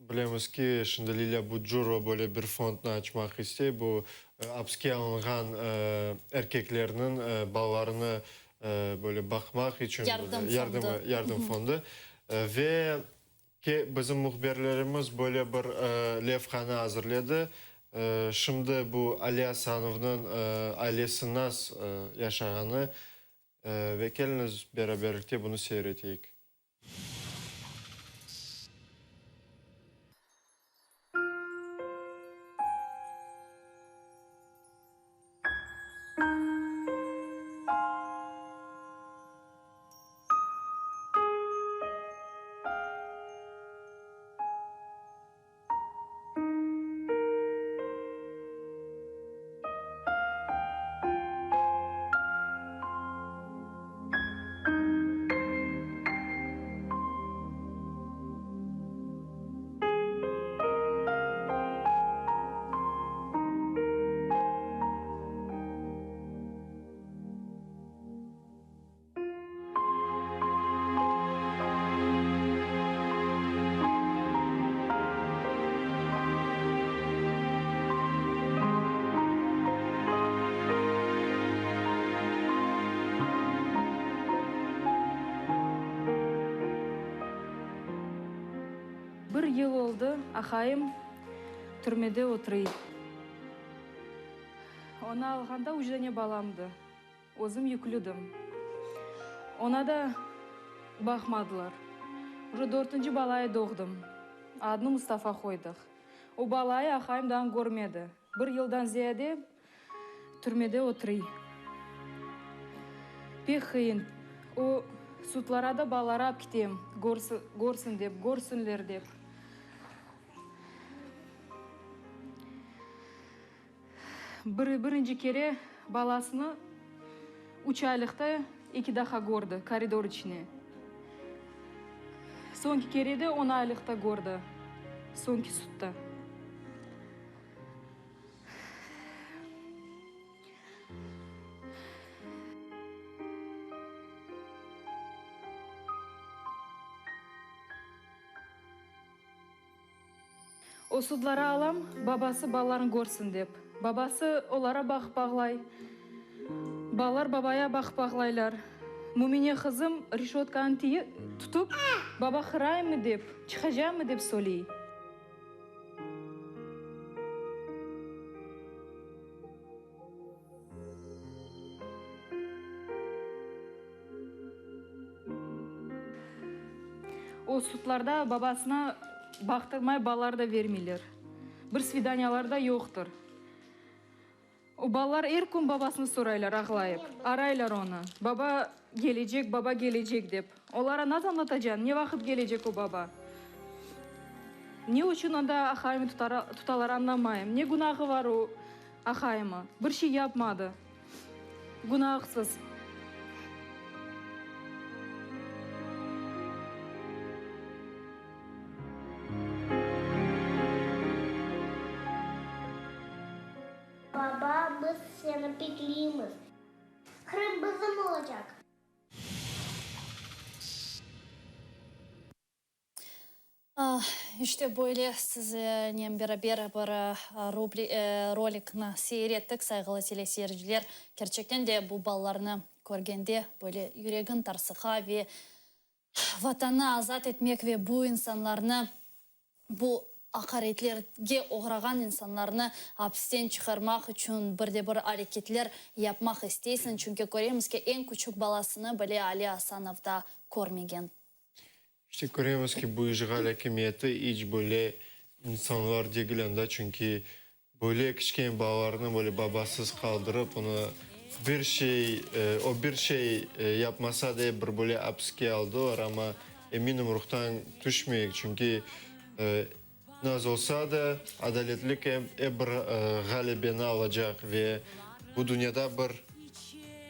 bilemiz ki, şimdi Lilâ Bucurova böyle bir fondnı açmaq istey, bu apske alınğan erkeklerniñ balalarını böyle baqmaq içün Yardım fondu. Yardım fondu. Ve Ki, bizim mühbirlerimiz böyle bir levhanı azırledi. Şimdi bu Ali Asanovnıñ ailesi nas yaşağanı ve keliñiz beraberlikte bunı seyir eteyik. Bir yıl oldı, aqayım türmede oturuy. Onı alğanda üç dane balamdı. Özüm yüklüdim. Ona da baqmadılar. Uje dörtünci balayı doğdım. Adını Mustafa qoydıq. O balayı aqayım daa körmedi. Bir yıldan ziyade türmede oturuy. Pek qıyın. O sudlara da balaları ap kitem, körsün dep, körsünler dep. Bir, birinci kere balasını üç aylıqta eki daha kördi, koridor içine. Soñki kere de on aylıqta kördi, soñki sudda. O sudlara alam, babası balaların körsin dep. Babası olara baqıp ağlay, balalar babaya baqıp ağlaylar. Mümine qızım reşötkanı tutıp, baba qıraymı dep, çıqacağımmı dep söyley. O sudlarda babasına baqtırmay balalar da vermeyler. Bir svidaniyalar da yoqtır. O balalar er kün babasını soraylar ağlayıp, araylar onı, baba kelecek, baba kelecek dep. Olara nasıl añlatacañ, ne vaqıt kelecek o baba? Ne içün anda aqayımı tutalar añlamayım. Ne günahı var o aqayımı? Bir şey yapmadı. Günahsız. Baba, biz seni bekleymiz. Qırım bizim olacaq. İşte böyle siznen beraber bir rolikni seyir ettik, sayğılı teleseyirciler. Kerçekten de bu balalarnı körgende böyle yüregiñ tarsıqa ve Vatannı azat etmek ve bu insanlarnı bu. Aqaretlerge oğrağan insanlarnı apisten çıqarmaq içün bir de bir areketler yapmaq isteysiñ, çünki köremiz ki, eñ küçük balasını bile Ali Asanov da körmegen. İşte köremiz ki, bu işğal akimiyeti iç böyle insanlar degil anda, çünki böyle kiçkene balalarnı böyle babasız qaldırıp, onı bir şey, o bir şey yapmasa da ep bir böyle apiske aldılar, amma eminim ruhtan tüşmeyik, çünki naz olsa da adaletlik ep bir ğalebeni alacaq ve bu dünyada bir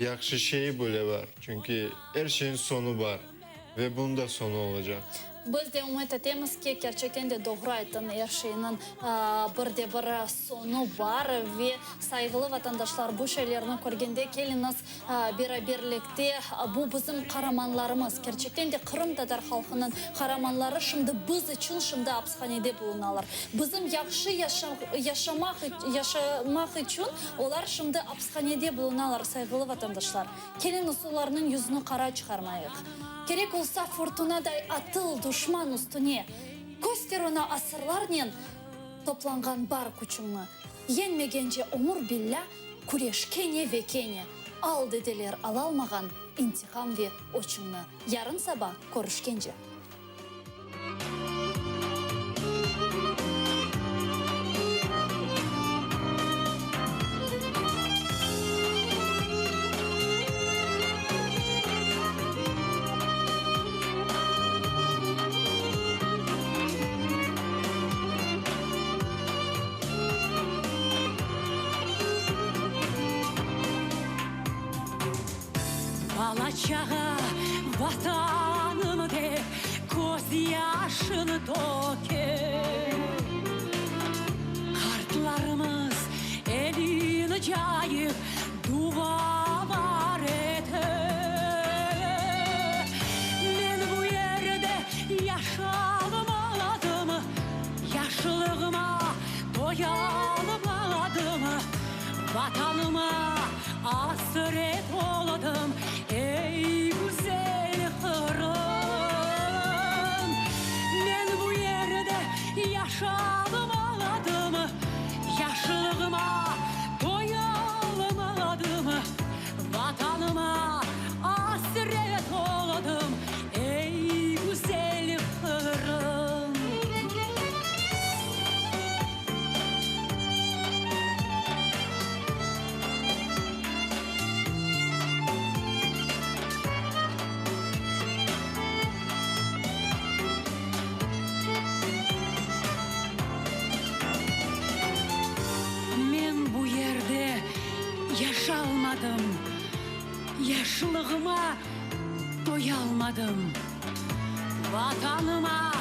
yahşı şey böyle bar, çünki er şeyniñ soñu bar ve bunıñ da soñu olacaq. Biz de ümüt etemiz ki, kerçekten de doğru ayttıñ, er şeyniñ bir de bir soñu bar ve sayğılı vatandaşlar, bu şeylerni körgende keliñiz beraberlikte, bu bizim qaramanlarımız, kerçekten de qırımtatar halqınıñ qaramanları şimdi biz içün şimdi apishanede bulunalar. Bizim yahşı yaşamaq yaşamaq içün olar şimdi apishanede bulunalar, sayğılı vatandaşlar. Keliñiz olarnıñ yüzüni qara çıqarmayıq. Kerek olsa furtunaday atıl duşman üstüne, Köster oña asırlarnen toplanğan bar küçüñni. Yeñmegence ömür billâ küreş kene ve kene, Al dedeler alalmağan intiqam ve öçüñni. Yarın saba körüşkence. Bala-çağa Vatanım dep közyaşını töke. Qartlarımız elini cayıp dualar ete. Men bu yerde yaşalmadım, yaşlığıma toyalmadım. Vatanıma asret oldım, ey güzel Qırım. Men bu yerde yaşalmadım, yaşlığıma toyalmadım. Vatanıma asret oldım, ey güzel Qırım. Men bu yerde yaşalmadım, yaşlığıma toyalmadım. Vatanıma.